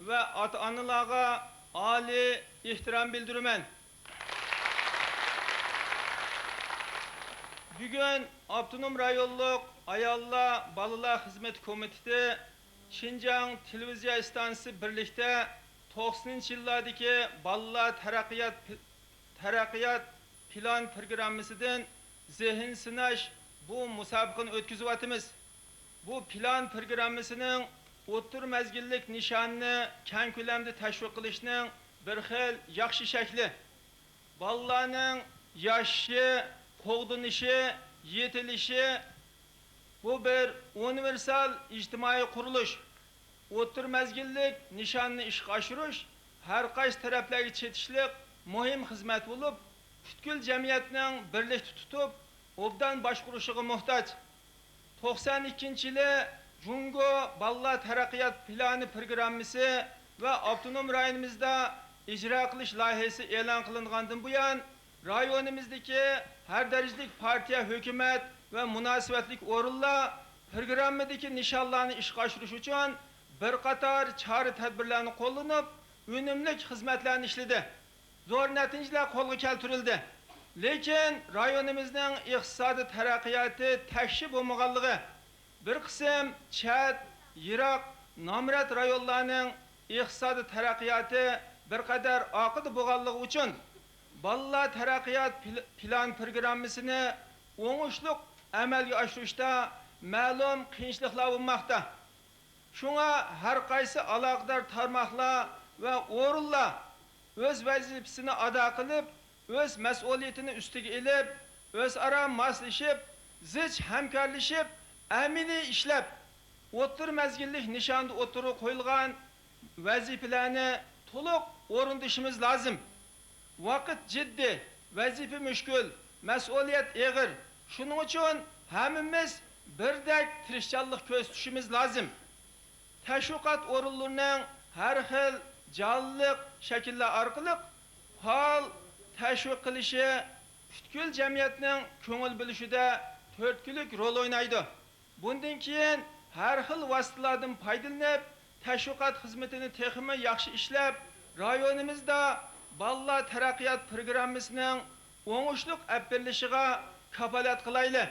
ۋە ئاتا-ئانىلارغا ئالىي ئېھتىرام بىلدۈرىمەن. بۈگۈن ئاپتونوم رايونلۇق ئاياللار، بالىلار خىزمىتى كومىتېتى شىنجاڭ تېلېۋىزىيە ئىستانسىسى بىرلىكتە توقسىنىنچى يىللاردىكى بالىلار تەرەققىيات پى-، تەرەققىيات پىلان پىروگراممىسىدىن زېھىن سىناش بۇ مۇسابىقىنى ئۆتكۈزۈۋاتىمىز. بۇ پىلان پىروگراممىسىنىڭ ئوتتۇرا مەزگىللىك نىشانىنى كەڭ كۆلەمدە تەشۋىق قىلىشنىڭ بىر خىل ياخشى شەكلى. بالىلارنىڭ ياشىشى، قوغدىنىشى، يېتىلىشى، بۇ بىر ئۇنىۋېرسال ئىجتىمائىي قۇرۇلۇش. ئوتتۇرا مەزگىللىك نىشاننى ئىشقا ئاشۇرۇش ھەر قايسى تەرەپلەرگە چېتىشلىق مۇھىم خىزمەت بولۇپ، پۈتكۈل جەمئىيەتنىڭ بىرلىكتە تۇتۇپ، ئوبدان باشقۇرۇشىغا موھتاج. توقسان ئىككىنچى يىلى جۇڭگو بالىلار تەرەققىيات پىلانى پىروگراممىسى ۋە ئاپتونوم رايونىمىزدا ئىجرا قىلىش لايىھەسى ئېلان قىلىنغاندىن بۇيان، رايونىمىزدىكى ھەر دەرىجىلىك پارتىيە، ھۆكۈمەت ۋە مۇناسىۋەتلىك ئورۇنلار پىروگراممىدىكى نىشانلارنى ئىشقا ئاشۇرۇش ئۈچۈن بىر قاتار چارە-تەدبىرلەرنى قوللىنىپ، ئۈنۈملۈك خىزمەتلەرنى ئىشلىدى. زور نەتىجىلەر قولغا كەلتۈرۈلدى. لېكىن رايونىمىزنىڭ ئىقتىسادىي تەرەققىياتى تەكشى بولمىغانلىقى، بىر قىسىم چەت، يىراق، نامرات رايونلارنىڭ ئىقتىسادىي تەرەققىياتى بىر قەدەر ئارقىدا بولغانلىقى ئۈچۈن، بالىلار تەرەققىيات پىل-، پىلان پىروگراممىسىنى ئوڭۇشلۇق ئەمەلگە ئاشۇرۇشتا مەلۇم قىيىنچىلىقلار بولماقتا. شۇڭا ھەر قايسى ئالاقىدار تارماقلار ۋە ئورۇنلار ئۆز ۋەزىپىسىنى ئادا قىلىپ، ئۆز مەسئۇلىيىتىنى ئۈستىگە ئېلىپ، ئۆزئارا ماسلىشىپ، زىچ ھەمكارلىشىپ، ئەمەلىي ئىشلەپ، ئوتتۇرا مەزگىللىك نىشاندا ئوتتۇرىغا قويۇلغان ۋەزىپىلەرنى تولۇق ئورۇندىشىمىز لازىم. ۋاقىت جىددىي، ۋەزىپە مۈشكۈل، مەسئۇلىيەت ئېغىر. شۇنىڭ ئۈچۈن ھەممىمىز بىردەك تىرىشچانلىق كۆرسىتىشىمىز لازىم. تەشۋىقات ئورۇنلىرىنىڭ ھەر خىل جانلىق شەكىللەر ئارقىلىق پائال تەشۋىق قىلىشى پۈتكۈل جەمئىيەتنىڭ كۆڭۈل بۆلۈشىدە تۈرتكىلىك رول ئوينايدۇ. بۇندىن كېيىن ھەر خىل ۋاسىتىلاردىن پايدىلىنىپ، تەشۋىقات خىزمىتىنى تېخىمۇ ياخشى ئىشلەپ، رايونىمىزدا بالىلار تەرەققىيات پىروگراممىسىنىڭ ئوڭۇشلۇق ئېلىپ بېرىلىشىغا كاپالەت قىلايلى.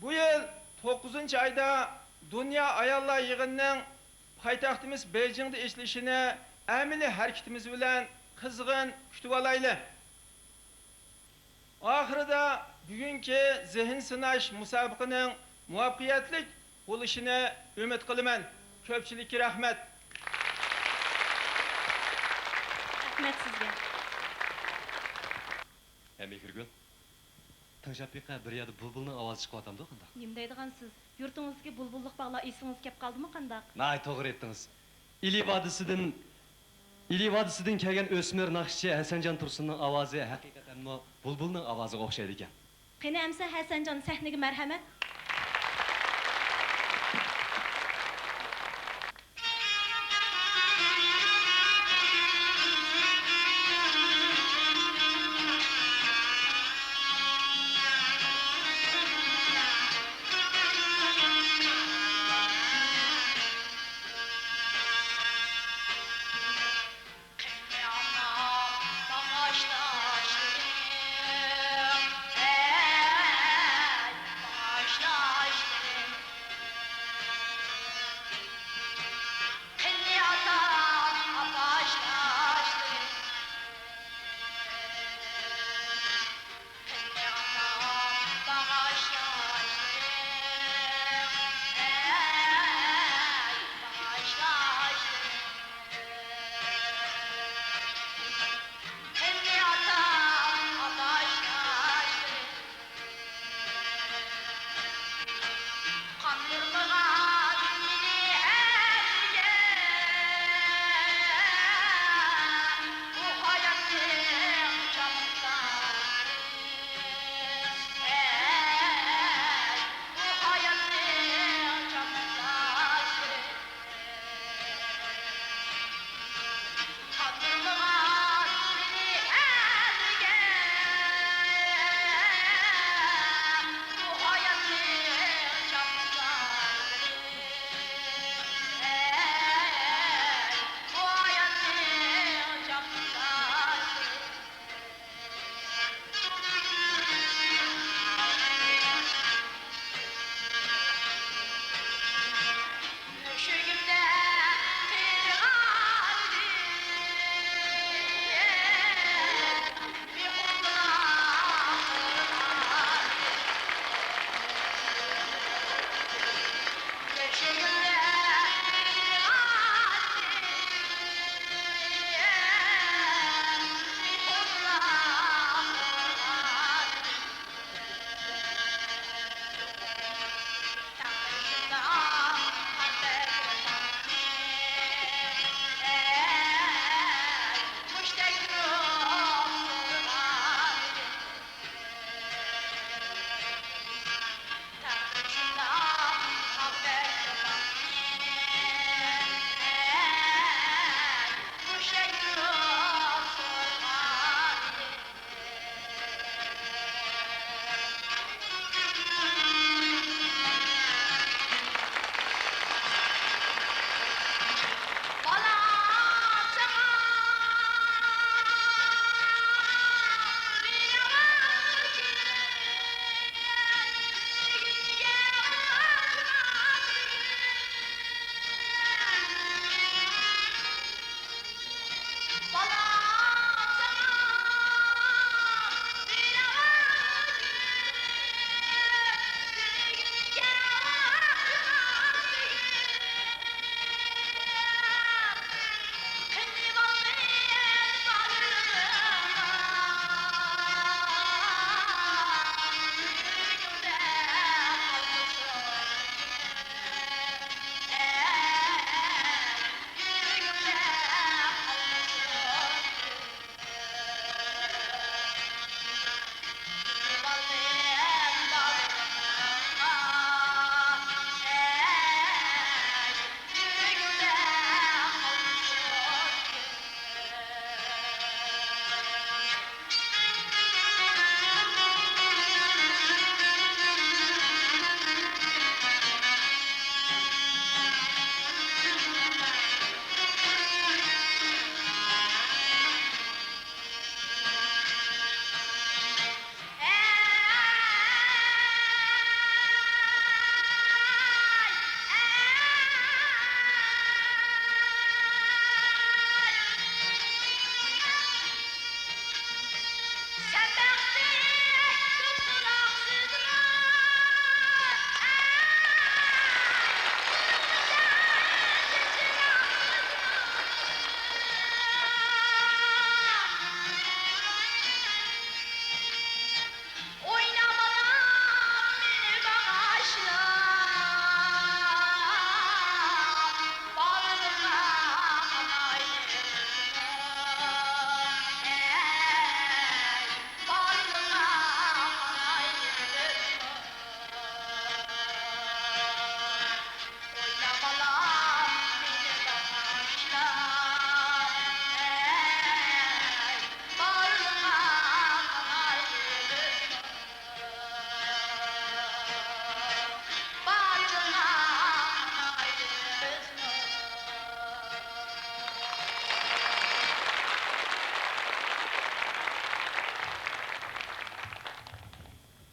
بۇ يىل توققۇزىنچى ئايدا دۇنيا ئاياللار يىغىنىنىڭ پايتەختىمىز بېيجىڭدا ئېچىلىشىنى ئەمەلىي ھەرىكىتىمىز بىلەن قىزغىن كۈتۈۋالايلى. ئاخىرىدا بۈگۈنكى زېھىن سىناش مۇسابىقىنىڭ مۇۋەپپەقىيەتلىك بولۇشىنى ئۈمىد قىلىمەن. كۆپچىلىككە رەھمەت. رەھمەت سىزگە. ھە، مېھرىگۈل. تىڭشاپ بېقە، بىر يەردە بۇلبۇلنىڭ ئاۋازى چىقىۋاتامدۇ، قانداق؟ نېمە دەيدىغانسىز؟ يۇرتىڭىزدىكى بۇلبۇللۇق باغلار ئېسىڭىزگە كەپ قالدىمۇ، قانداق؟ ناھايىتى توغرا ئېيتتىڭىز. ئىلى ۋادىسىدىن، ئىلى ۋادىسىدىن كەلگەن ئۆسمۈر ناخشىچى ھەسەنجان تۇرسۇننىڭ ئاۋازى ھەقىقەتەنمۇ بۇلبۇلنىڭ ئاۋازىغا ئوخشايدىكەن. قېنى ئەمسە ھەسەنجان، سەھنىگە مەرھەمەت.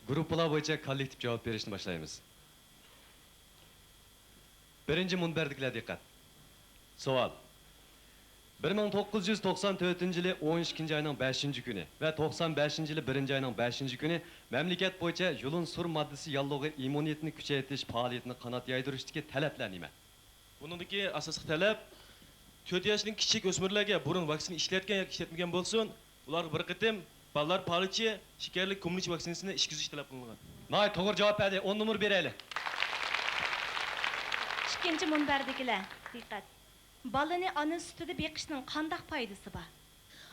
گۇرۇپپىلار بويىچە كوللېكتىپ جاۋاب بېرىشنى باشلايمىز. بىرىنچى مۇنبەردىكىلەر دىققەت. سوئال. بىر مىڭ توققۇز يۈز توقسان تۆتىنچى يىلى ئون ئىككىنچى ئاينىڭ بەشىنچى كۈنى ۋە توقسان بەشىنچى يىلى بىرىنچى ئاينىڭ بەشىنچى كۈنى مەملىكەت بويىچە يۇلۇن سۇر ماددىسى ياللۇغى ئىممۇنىتېتىنى كۈچەيتىش پائالىيىتىنى قانات يايدۇرۇشتىكى تەلەپلەر نېمە؟ بۇنىڭدىكى ئاساسلىق تەلەپ، تۆت ياشتىن كىچىك ئۆسمۈرلەرگە بۇرۇن ۋاكسىنا ئىشلەتكەن ياكى ئىشلەتمىگەن بولسۇن، ئۇلارغا بىر قېتىم بالىلار پالىچى شېكەرلىك كۆمۈرچى ۋاكسىنىسىنى ئىچكۈزۈش تەلەپ قىلىنغان. ناھايىتى توغرا جاۋاب بەردى. ئون نومۇر بېرەيلى. ئىككىنچى مۇنبەردىكىلەر، دىققەت! بالىنى ئانا سۈتىدە بېقىشنىڭ قانداق پايدىسى بار؟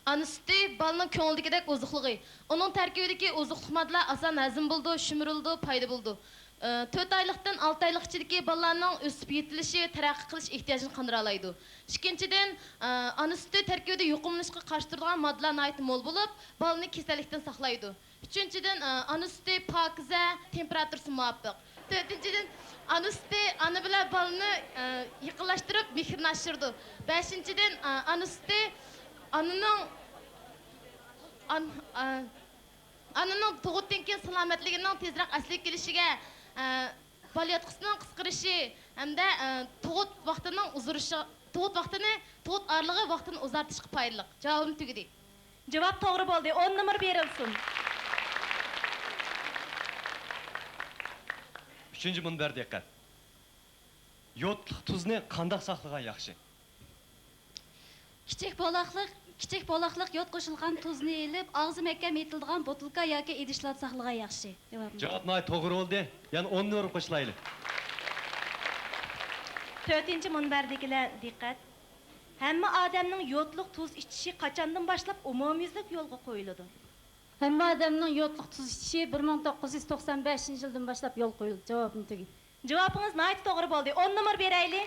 ئانا سۈتى بالىنىڭ كۆڭۈلدىكىدەك ئوزۇقلۇقى. ئۇنىڭ تەركىبىدىكى ئوزۇقلۇق ماددىلار ئاسان ھەزىم بولىدۇ، شۈمۈرۈلىدۇ، پايدا بولىدۇ. ئى، تۆت ئايلىقتىن ئالتە ئايلىق ئىچىدىكى بالىلارنىڭ ئۆسۈپ يېتىلىشى، تەرەققىي قىلىش ئېھتىياجىنى قاندۇرالايدۇ. ئىككىنچىدىن، ئى، ئانا سۈتى تەركىبىدە يۇقۇملىنىشقا قارشى تۇرىدىغان ماددىلار ناھايىتى مول بولۇپ، بالىنى كېسەللىكتىن ساقلايدۇ. ئۈچىنچىدىن، ئى، ئانا سۈتى پاكىزە، تېمپېراتۇرىسى مۇۋاپىق. تۆتىنچىدىن، ئانا سۈتى ئانا بىلەن بالىنى، ئى، يېقىنلاشتۇرۇپ، مېھرىنى ئاشۇرىدۇ. بەشىنچىدىن، ئى، ئانا سۈتى ئانىنىڭ، ئان-، ئى، ئانىنىڭ تۇغۇتتىن كېيىن سالامەتلىكىنىڭ تېزرەك ئەسلىگە كېلىشىگە، ئە، بالىياتقۇسىنىڭ قىسقىرىشى ھەمدە، ئە، تۇغۇت ۋاقتىنىڭ ئۇزىرىشى، تۇغۇت ۋاقتىنى، تۇغۇت ئارىلىقى ۋاقتىنى ئۇزارتىشقا پايدىلىق. جاۋابىم تۈگىدى. جاۋاب توغرا بولدى. ئون نومۇر بېرىلسۇن. ئۈچىنچى مۇنبەر دىققەت. يودلۇق تۇزنى قانداق ساقلىغان ياخشى؟ كىچىك بولاقلىق، كىچىك بولاقلىق يود قوشۇلغان تۇزنى ئېلىپ، ئاغزى مەھكەم يېپىلىدىغان بوتۇلكا ياكى ئىدىشلاردا ساقلىغان ياخشى. جاۋابىم. جاۋاب ناھايىتى توغرا بولدى. يەنە ئون نومۇر قوشۇلايلى. تۆتىنچى مۇنبەردىكىلەر دىققەت! ھەممە ئادەمنىڭ يودلۇق تۇز ئىچىشى قاچاندىن باشلاپ ئومۇميۈزلۈك يولغا قويۇلىدۇ؟ ھەممە ئادەمنىڭ يودلۇق تۇز ئىچىشى بىر مىڭ توققۇز يۈز توقسان بەشىنچى يىلدىن باشلاپ يولغا قويۇلدى. جاۋابىم تۈگىدى. جاۋابىڭىز ناھايىتى توغرا بولدى. ئون نومۇر بېرەيلى.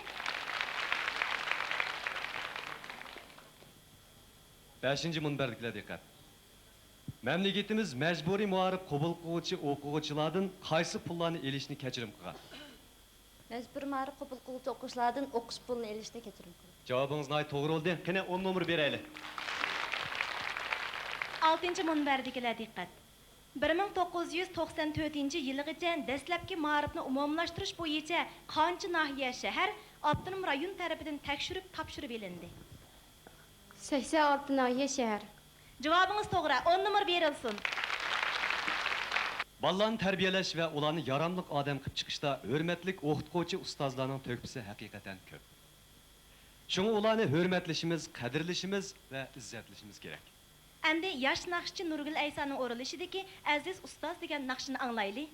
بەشىنچى مۇنبەردىكىلەر دىققەت! مەملىكىتىمىز مەجبۇرىي مائارىپ قوبۇل قىلغۇچى ئوقۇغۇچىلاردىن قايسى پۇللارنى ئېلىشنى كەچۈرۈم قىلغان؟ مەجبۇرىي مائارىپ قوبۇل قىلغۇچى ئوقۇغۇچىلاردىن ئوقۇش پۇلىنى ئېلىشنى كەچۈرۈم قىلغان. جاۋابىڭىز ناھايىتى توغرا بولدى. قېنى، ئون نومۇر بېرەيلى. ئالتىنچى مۇنبەردىكىلەر دىققەت! بىر مىڭ توققۇز يۈز توقسان تۆتىنچى يىلىغىچە دەسلەپكى مائارىپنى ئومۇملاشتۇرۇش بويىچە قانچە ناھىيە، شەھەر ئاپتونوم رايون تەرىپىدىن تەكشۈرۈپ تاپشۇرۇۋېلىندى؟ سەكسەن ئالتە ناھىيە، شەھەر. جاۋابىڭىز توغرا، ئون نومۇر بېرىلسۇن. بالىلارنى تەربىيەلەش ۋە ئۇلارنى ياراملىق ئادەم قىلىپ چىقىشتا ھۆرمەتلىك ئوقۇتقۇچى ئۇستازلارنىڭ تۆھپىسى ھەقىقەتەن كۆپ. شۇڭا ئۇلارنى ھۆرمەتلىشىمىز، قەدىرلىشىمىز ۋە ئىززەتلىشىمىز كېرەك. ئەمدى ياش ناخشىچى نۇرگۈل ئەيسانىڭ ئورۇنلىشىدىكى ئەزىز ئۇستاز دېگەن ناخشىنى ئاڭلايلى.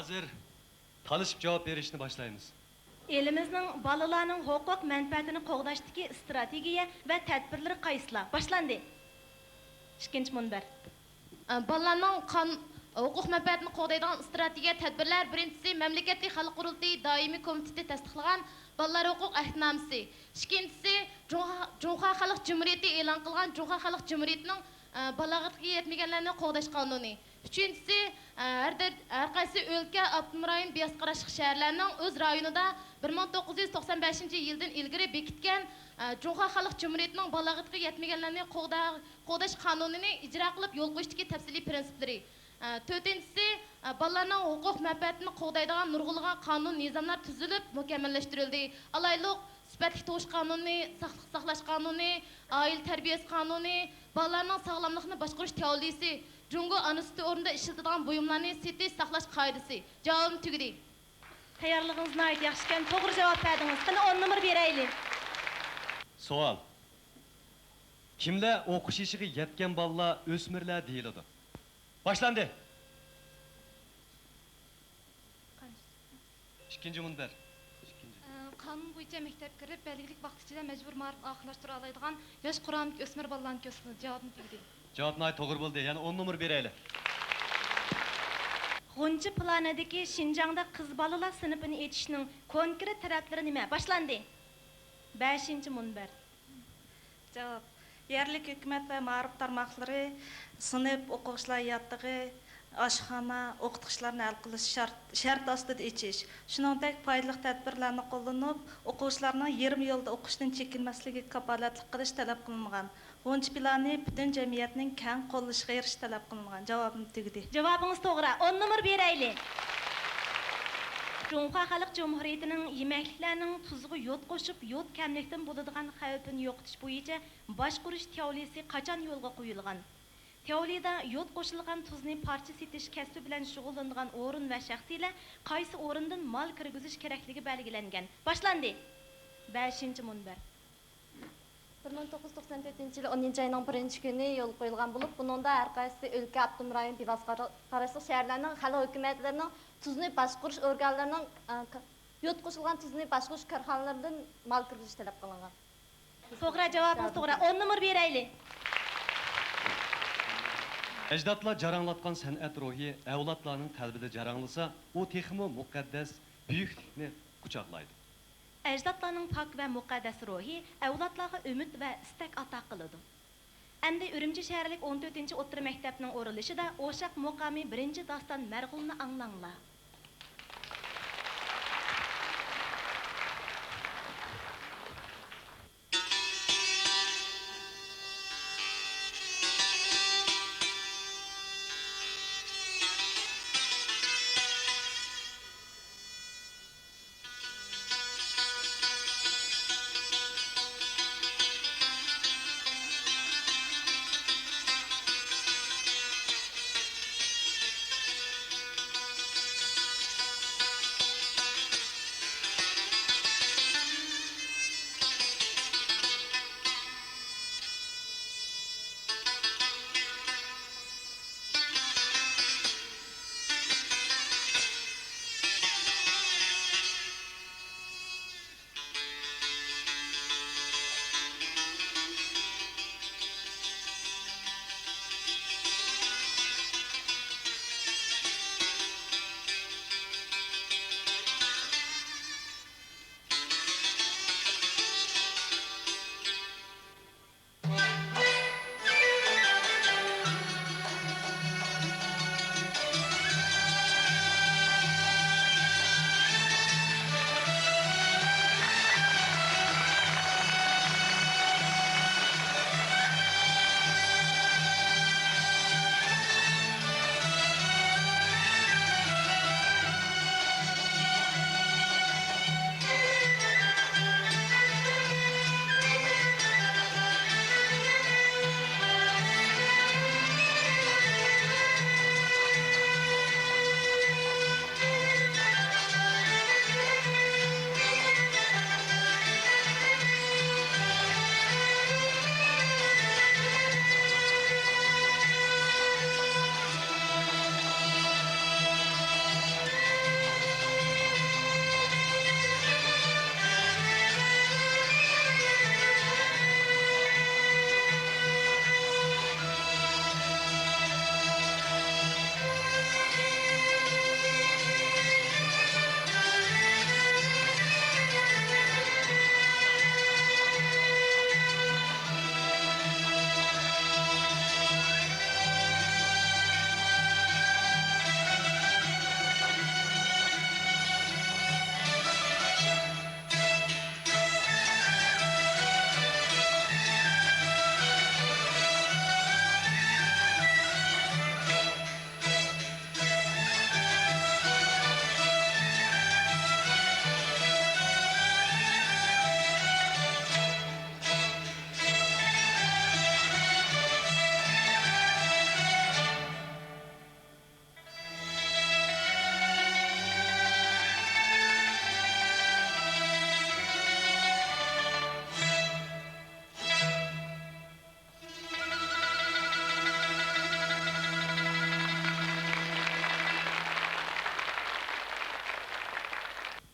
ھازىر تالىشىپ جاۋاب بېرىشنى باشلايمىز. ئېلىمىزنىڭ بالىلارنىڭ ھوقۇق مەنپەئەتىنى قوغداشتىكى ئىستراتېگىيە ۋە تەدبىرلىرى قايسىلار؟ باشلاندى. ئىككىنچى مۇنبەر. ئە، بالىلارنىڭ قان-، ھوقۇق مەنپەئەتىنى قوغدايدىغان ئىستراتېگىيە تەدبىرلەر، بىرىنچىسى، مەملىكەتلىك خەلق قۇرۇلتىيى دائىمىي كومىتېتى تەستىقلىغان بالىلار ھوقۇق ئەھدىنامىسى، ئىككىنچىسى، جۇڭخۇا، جۇڭخۇا خەلق جۇمھۇرىيىتى ئېلان قىلغان جۇڭخۇا خەلق جۇمھۇرىيىتىنىڭ، ئە، بالاغەتكە يەتمىگەنلەرنى قوغداش قانۇنى، ئۈچىنچىسى، ئە، ھەر دەر-، ھەر قايسى ئۆلكە، ئاپتونوم رايون، بىۋاسىتە قاراشلىق شەھەرلەرنىڭ ئۆز رايونىدا بىر مىڭ توققۇز يۈز توقسان بەشىنچى يىلدىن ئىلگىرى بېكىتكەن، ئە، جۇڭخۇا خەلق جۇمھۇرىيىتىنىڭ بالاغەتكە يەتمىگەنلەرنى قوغدا-، قوغداش قانۇنىنى ئىجرا قىلىپ يول قويۇشتىكى تەپسىلىي پىرىنسىپلىرى. ئە، تۆتىنچىسى، ئە، بالىلارنىڭ ھوقۇق مەنپەئەتىنى قوغدايدىغان نۇرغۇنلىغان قانۇن، نىزاملار تۈزۈلۈپ مۇكەممەللەشتۈرۈلدى. ئالايلۇق، سۈپەتلىك تۇغۇش قانۇنى، ساقلىق ساقلاش قانۇنى، ئائىلە تەربىيەسى قانۇنى، بالىلارنىڭ ساغلاملىقنى باشقۇرۇش تەۋلىيىسى، جۇڭگو ئانا سۈتى ئورنىدا ئىشلىتىدىغان بۇيۇملارنى سېتىش، ساقلاش قائىدىسى. جاۋابىم تۈگىدى. تەييارلىقىڭىز ناھايىتى ياخشىكەن، توغرا جاۋاب بەردىڭىز. قېنى، ئون نومۇر بېرەيلى. سوئال. كىملەر ئوقۇش يېشىغا يەتكەن بالىلار ئۆسمۈرلەر دېيىلىدۇ؟ باشلاندى. ئىككىنچى مۇنبەر. ئىككىنچى. ئە، قانۇن بويىچە مەكتەپكە كىرىپ، بەلگىلىك ۋاقىت ئىچىدە مەجبۇرىي مائارىپنى ئاخىرلاشتۇرالايدىغان ياش قۇرامىدىكى ئۆسمۈر بالىلارنى كۆرسىتىدۇ. جاۋابىم تۈگىدى. جاۋاب ناھايىتى توغرا بولدى. يەنە ئون نومۇر بېرەيلى. غۇنچە پىلانىدىكى شىنجاڭدا قىز بالىلار سىنىپىنى ئېچىشنىڭ كونكرېت تەرەپلىرى نېمە؟ باشلاندى. بەشىنچى مۇنبەر. جاۋاب. يەرلىك ھۆكۈمەت ۋە مائارىپ تارماقلىرى سىنىپ، ئوقۇغۇچىلار ياتىقى، ئاشخانا، ئوقۇتقۇچىلارنى ھەل قىلىش شەرت، شەرت ئاستىدا ئېچىش، شۇنىڭدەك پايدىلىق تەدبىرلەرنى قوللىنىپ، ئوقۇغۇچىلارنىڭ يېرىم يولدا ئوقۇشتىن چېكىنمەسلىكىگە كاپالەتلىك قىلىش تەلەپ قىلىنغان. غۇنچە پىلانى پۈتۈن جەمئىيەتنىڭ كەڭ قوللىشىغا ئېرىشىش تەلەپ قىلىنغان. جاۋابىم تۈگىدى. جاۋابىڭىز توغرا. ئون نومۇر بېرەيلى. جۇڭخۇا خەلق جۇمھۇرىيىتىنىڭ يېمەكلىكلەرنىڭ تۇزىغا يود قوشۇپ، يود كەملىكتىن بولىدىغان خەۋپىنى يوقىتىش بويىچە باشقۇرۇش تەۋلىيىسى قاچان يولغا قويۇلغان؟ تەۋلىيىدە يود قوشۇلغان تۇزنى پارچە سېتىش كەسپى بىلەن شۇغۇللىنىدىغان ئورۇن ۋە شەخسلەر قايسى ئورۇندىن مال كىرگۈزۈش كېرەكلىكى بەلگىلەنگەن. باشلاندى. بەشىنچى مۇنبەر. بىر مىڭ توققۇز يۈز توقسان تۆتىنچى يىلى ئونىنچى ئاينىڭ بىرىنچى كۈنى يولغا قويۇلغان بولۇپ، بۇنىڭدا ھەر قايسى ئۆلكە، ئاپتونوم رايون، بىۋاسىتە قارا-، قاراشلىق شەھەرلەرنىڭ خەلق ھۆكۈمەتلىرىنىڭ تۇزنى باشقۇرۇش ئورگانلىرىنىڭ، ئە، ك-، يود قوشۇلغان تۇزنى باشقۇرۇش كارخانىلىرىدىن مال كىرگۈزۈش تەلەپ قىلىنغان. توغرا، جاۋابىڭىز توغرا. ئون نومۇر بېرەيلى. ئەجدادلار جاراڭلاتقان سەنئەت روھى ئەۋلادلارنىڭ قەلبىدە جاراڭلىسا، ئۇ تېخىمۇ مۇقەددەس بۈيۈكلۈكنى قۇچاقلايدۇ. ئەجدادلارنىڭ پاك ۋە مۇقەددەس روھى ئەۋلادلارغا ئۈمىد ۋە ئىستەك ئاتا قىلىدۇ. ئەمدى ئۈرۈمچى شەھەرلىك ئون تۆتىنچى ئوتتۇرا مەكتەپنىڭ ئورۇنلىشىدا ئوشاق مۇقامى بىرىنچى داستان مەرغۇلنى ئاڭلاڭلار.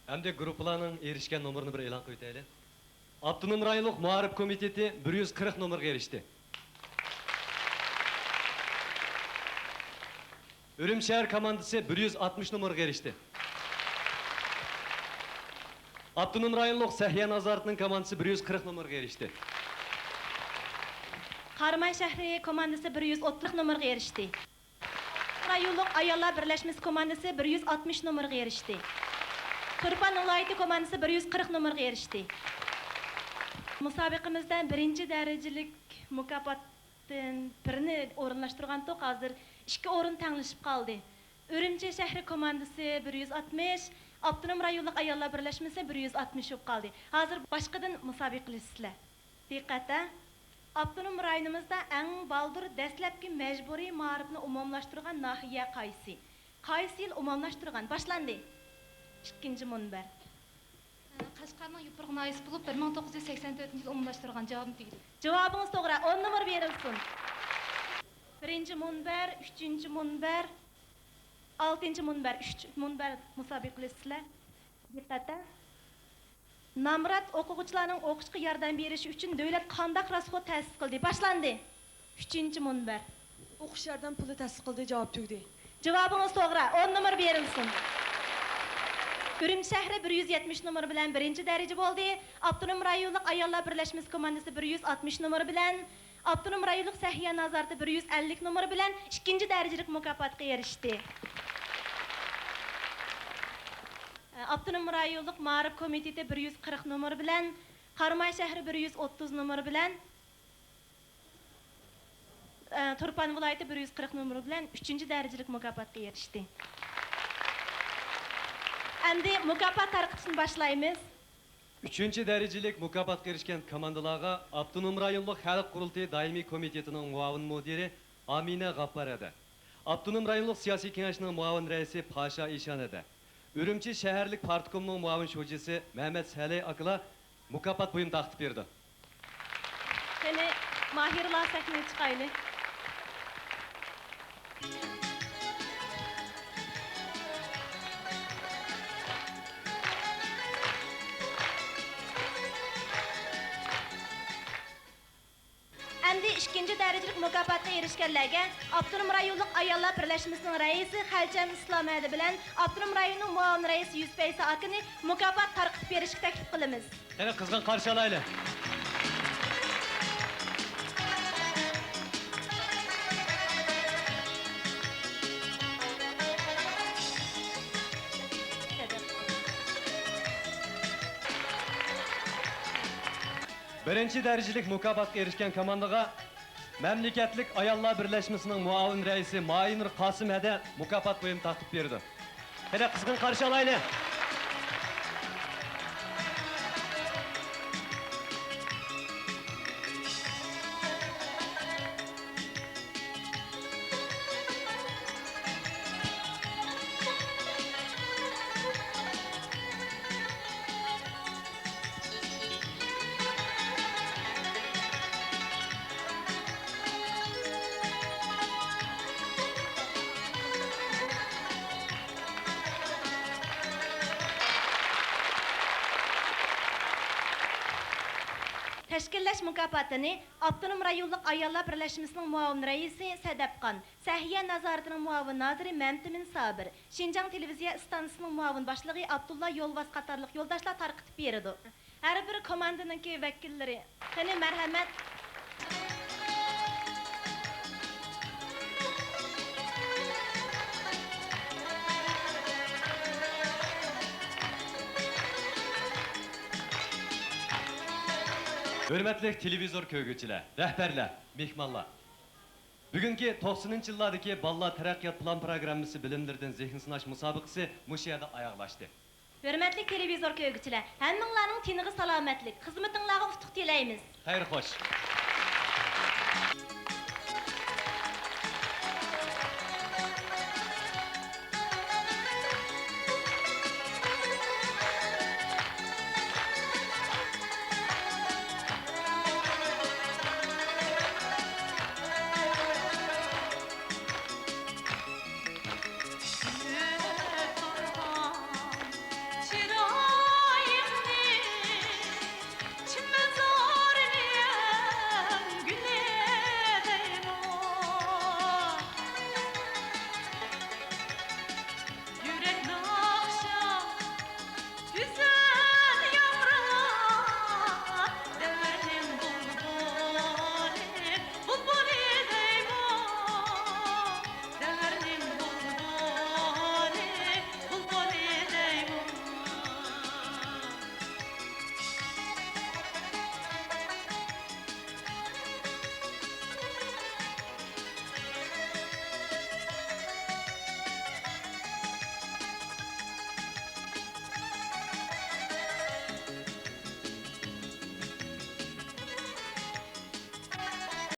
ئەمدى گۇرۇپپىلارنىڭ ئېرىشكەن نومۇرىنى بىر ئېلان قىلىۋېتەيلى. ئاپتونوم رايونلۇق مائارىپ كومىتېتى بىر يۈز قىرىق نومۇرغا ئېرىشتى. ئۈرۈمچى شەھەر كوماندىسى بىر يۈز ئاتمىش نومۇرغا ئېرىشتى. ئاپتونوم رايونلۇق سەھىيە نازارىتىنىڭ كوماندىسى بىر يۈز قىرىق نومۇرغا ئېرىشتى. قاراماي شەھىرى كوماندىسى بىر يۈز ئوتتۇز نومۇرغا ئېرىشتى. رايونلۇق ئاياللار بىرلەشمىسى كوماندىسى بىر يۈز ئاتمىش نومۇرغا ئېرىشتى. تۇرپان ۋىلايىتى كوماندىسى بىر يۈز قىرىق نومۇرغا ئېرىشتى. مۇسابىقىمىزدە بىرىنچى دەرىجىلىك مۇكاپاتتىن بىرنى ئورۇنلاشتۇرغانتۇق، ھازىر ئىككى ئورۇن تەڭلىشىپ قالدى. ئۈرۈمچى شەھىرى كوماندىسى بىر يۈز ئاتمىش، ئاپتونوم رايونلۇق ئاياللار بىرلەشمىسى بىر يۈز ئاتمىش بولۇپ قالدى. ھازىر باشقىدىن مۇسابىقىلىشىسىلەر. دىققەت ھە! ئاپتونوم رايونىمىزدا ئەڭ بالدۇر دەسلەپكى مەجبۇرىي مائارىپنى ئومۇملاشتۇرغان ناھىيە قايسى؟ قايسى يىل ئومۇملاشتۇرغان؟ باشلاندى. ئىككىنچى مۇنبەر. قەشقەرنىڭ يوپۇرغا ناھىيەسى بولۇپ، بىر مىڭ توققۇز يۈز سەكسەن تۆتىنچى يىلى ئومۇملاشتۇرغان. جاۋابىڭىز توغرا، ئون نومۇر بېرىلسۇن. بىرىنچى مۇنبەر، ئۈچىنچى مۇنبەر، ئالتىنچى مۇنبەر، ئۈچ مۇنبەر مۇسابىقىلىشىسىلەر. دىققەت ھە! نامرات ئوقۇغۇچىلارنىڭ ئوقۇشقا ياردەم بېرىشى ئۈچۈن دۆلەت قانداق راسخوت تەسىس قىلدى؟ باشلاندى. ئۈچىنچى مۇنبەر. ئوقۇش ياردەم پۇلى تەسىس قىلدى، جاۋاب تۈگىدى. جاۋابىڭىز توغرا، ئون نومۇر بېرىلسۇن. ئۈرۈمچى شەھىرى بىر يۈز يەتمىش نومۇر بىلەن بىرىنچى دەرىجە بولدى. ئاپتونوم رايونلۇق ئاياللار بىرلەشمىسى كوماندىسى بىر يۈز ئاتمىش نومۇر بىلەن، ئاپتونوم رايونلۇق سەھىيە نازارىتى بىر يۈز ئەللىك نومۇر بىلەن ئىككىنچى دەرىجىلىك مۇكاپاتقا ئېرىشتى. ئاپتونوم رايونلۇق مائارىپ كومىتېتى بىر يۈز قىرىق نومۇر بىلەن، قاراماي شەھىرى بىر يۈز ئوتتۇز نومۇر بىلەن، ئە، تۇرپان ۋىلايىتى بىر يۈز قىرىق نومۇر بىلەن ئۈچىنچى دەرىجىلىك مۇكاپاتقا ئېرىشتى. ئەمدى مۇكاپات تارقىتىشنى باشلايمىز. ئۈچىنچى دەرىجىلىك مۇكاپاتقا ئېرىشكەن كوماندىلارغا ئاپتونوم رايونلۇق خەلق قۇرۇلتىيى دائىمىي كومىتېتىنىڭ مۇئاۋىن مۇدىرى ئامىنە غاپپار ھەدە، ئاپتونوم رايونلۇق سىياسىي كېڭەشنىڭ مۇئاۋىن رەئىسى پاشا ئىشان ھەدە، ئۈرۈمچى شەھەرلىك پارتكومنىڭ مۇئاۋىن شۇجىسى مەمەت سەلەي ئاكىلار مۇكاپات بۇيۇمى تارقىتىپ بېرىدۇ. قېنى، ماھىرلار سەھنىگە چىقايلى. ئەمدى ئىككىنچى دەرىجىلىك مۇكاپاتقا ئېرىشكەنلەرگە ئاپتونوم رايونلۇق ئاياللار بىرلەشمىسىنىڭ رەئىسى خەلچەم ئىسلام ھەدە بىلەن ئاپتونوم رايوننىڭ مۇئاۋىن رەئىسى يۈسۈپ ئەيسا ئاكىنى مۇكاپات تارقىتىپ بېرىشكە تەكلىپ قىلىمىز. قېنى، قىزغىن قارشى ئالايلى. بىرىنچى دەرىجىلىك مۇكاپاتقا ئېرىشكەن كوماندىغا مەملىكەتلىك ئاياللار بىرلەشمىسىنىڭ مۇئاۋىن رەئىسى مايىنۇر قاسىم ھەدە مۇكاپات بۇيۇمى تارقىتىپ بېرىدۇ. قېنى، قىزغىن قارشى ئالايلى. تەشكىللەش مۇكاپاتىنى ئاپتونوم رايونلۇق ئاياللار بىرلەشمىسىنىڭ مۇئاۋىن رەئىسى سەدەپقان، سەھىيە نازارىتىنىڭ مۇئاۋىن نازىرى مەمتىمىن سابىر، شىنجاڭ تېلېۋىزىيە ئىستانسىسىنىڭ مۇئاۋىن باشلىقى ئابدۇللا يولۋاس قاتارلىق يولداشلار تارقىتىپ بېرىدۇ. ھەر بىر كوماندىنىڭكى ۋەكىللىرى، قېنى، مەرھەمەت. ھۆرمەتلىك تېلېۋىزور كۆرگۈچىلەر، رەھبەرلەر، مېھمانلار! بۈگۈنكى توقسىنىنچى يىللاردىكى بالىلار تەرەققىيات پىلان پىروگراممىسى بىلىملىرىدىن زېھىن سىناش مۇسابىقىسى مۇشۇ يەردە ئاياغلاشتى. ھۆرمەتلىك تېلېۋىزور كۆرگۈچىلەر، ھەممىڭلارنىڭ تېنىغا سالامەتلىك، خىزمىتىڭلارغا ئۇتۇق تىلەيمىز. خەير خوش.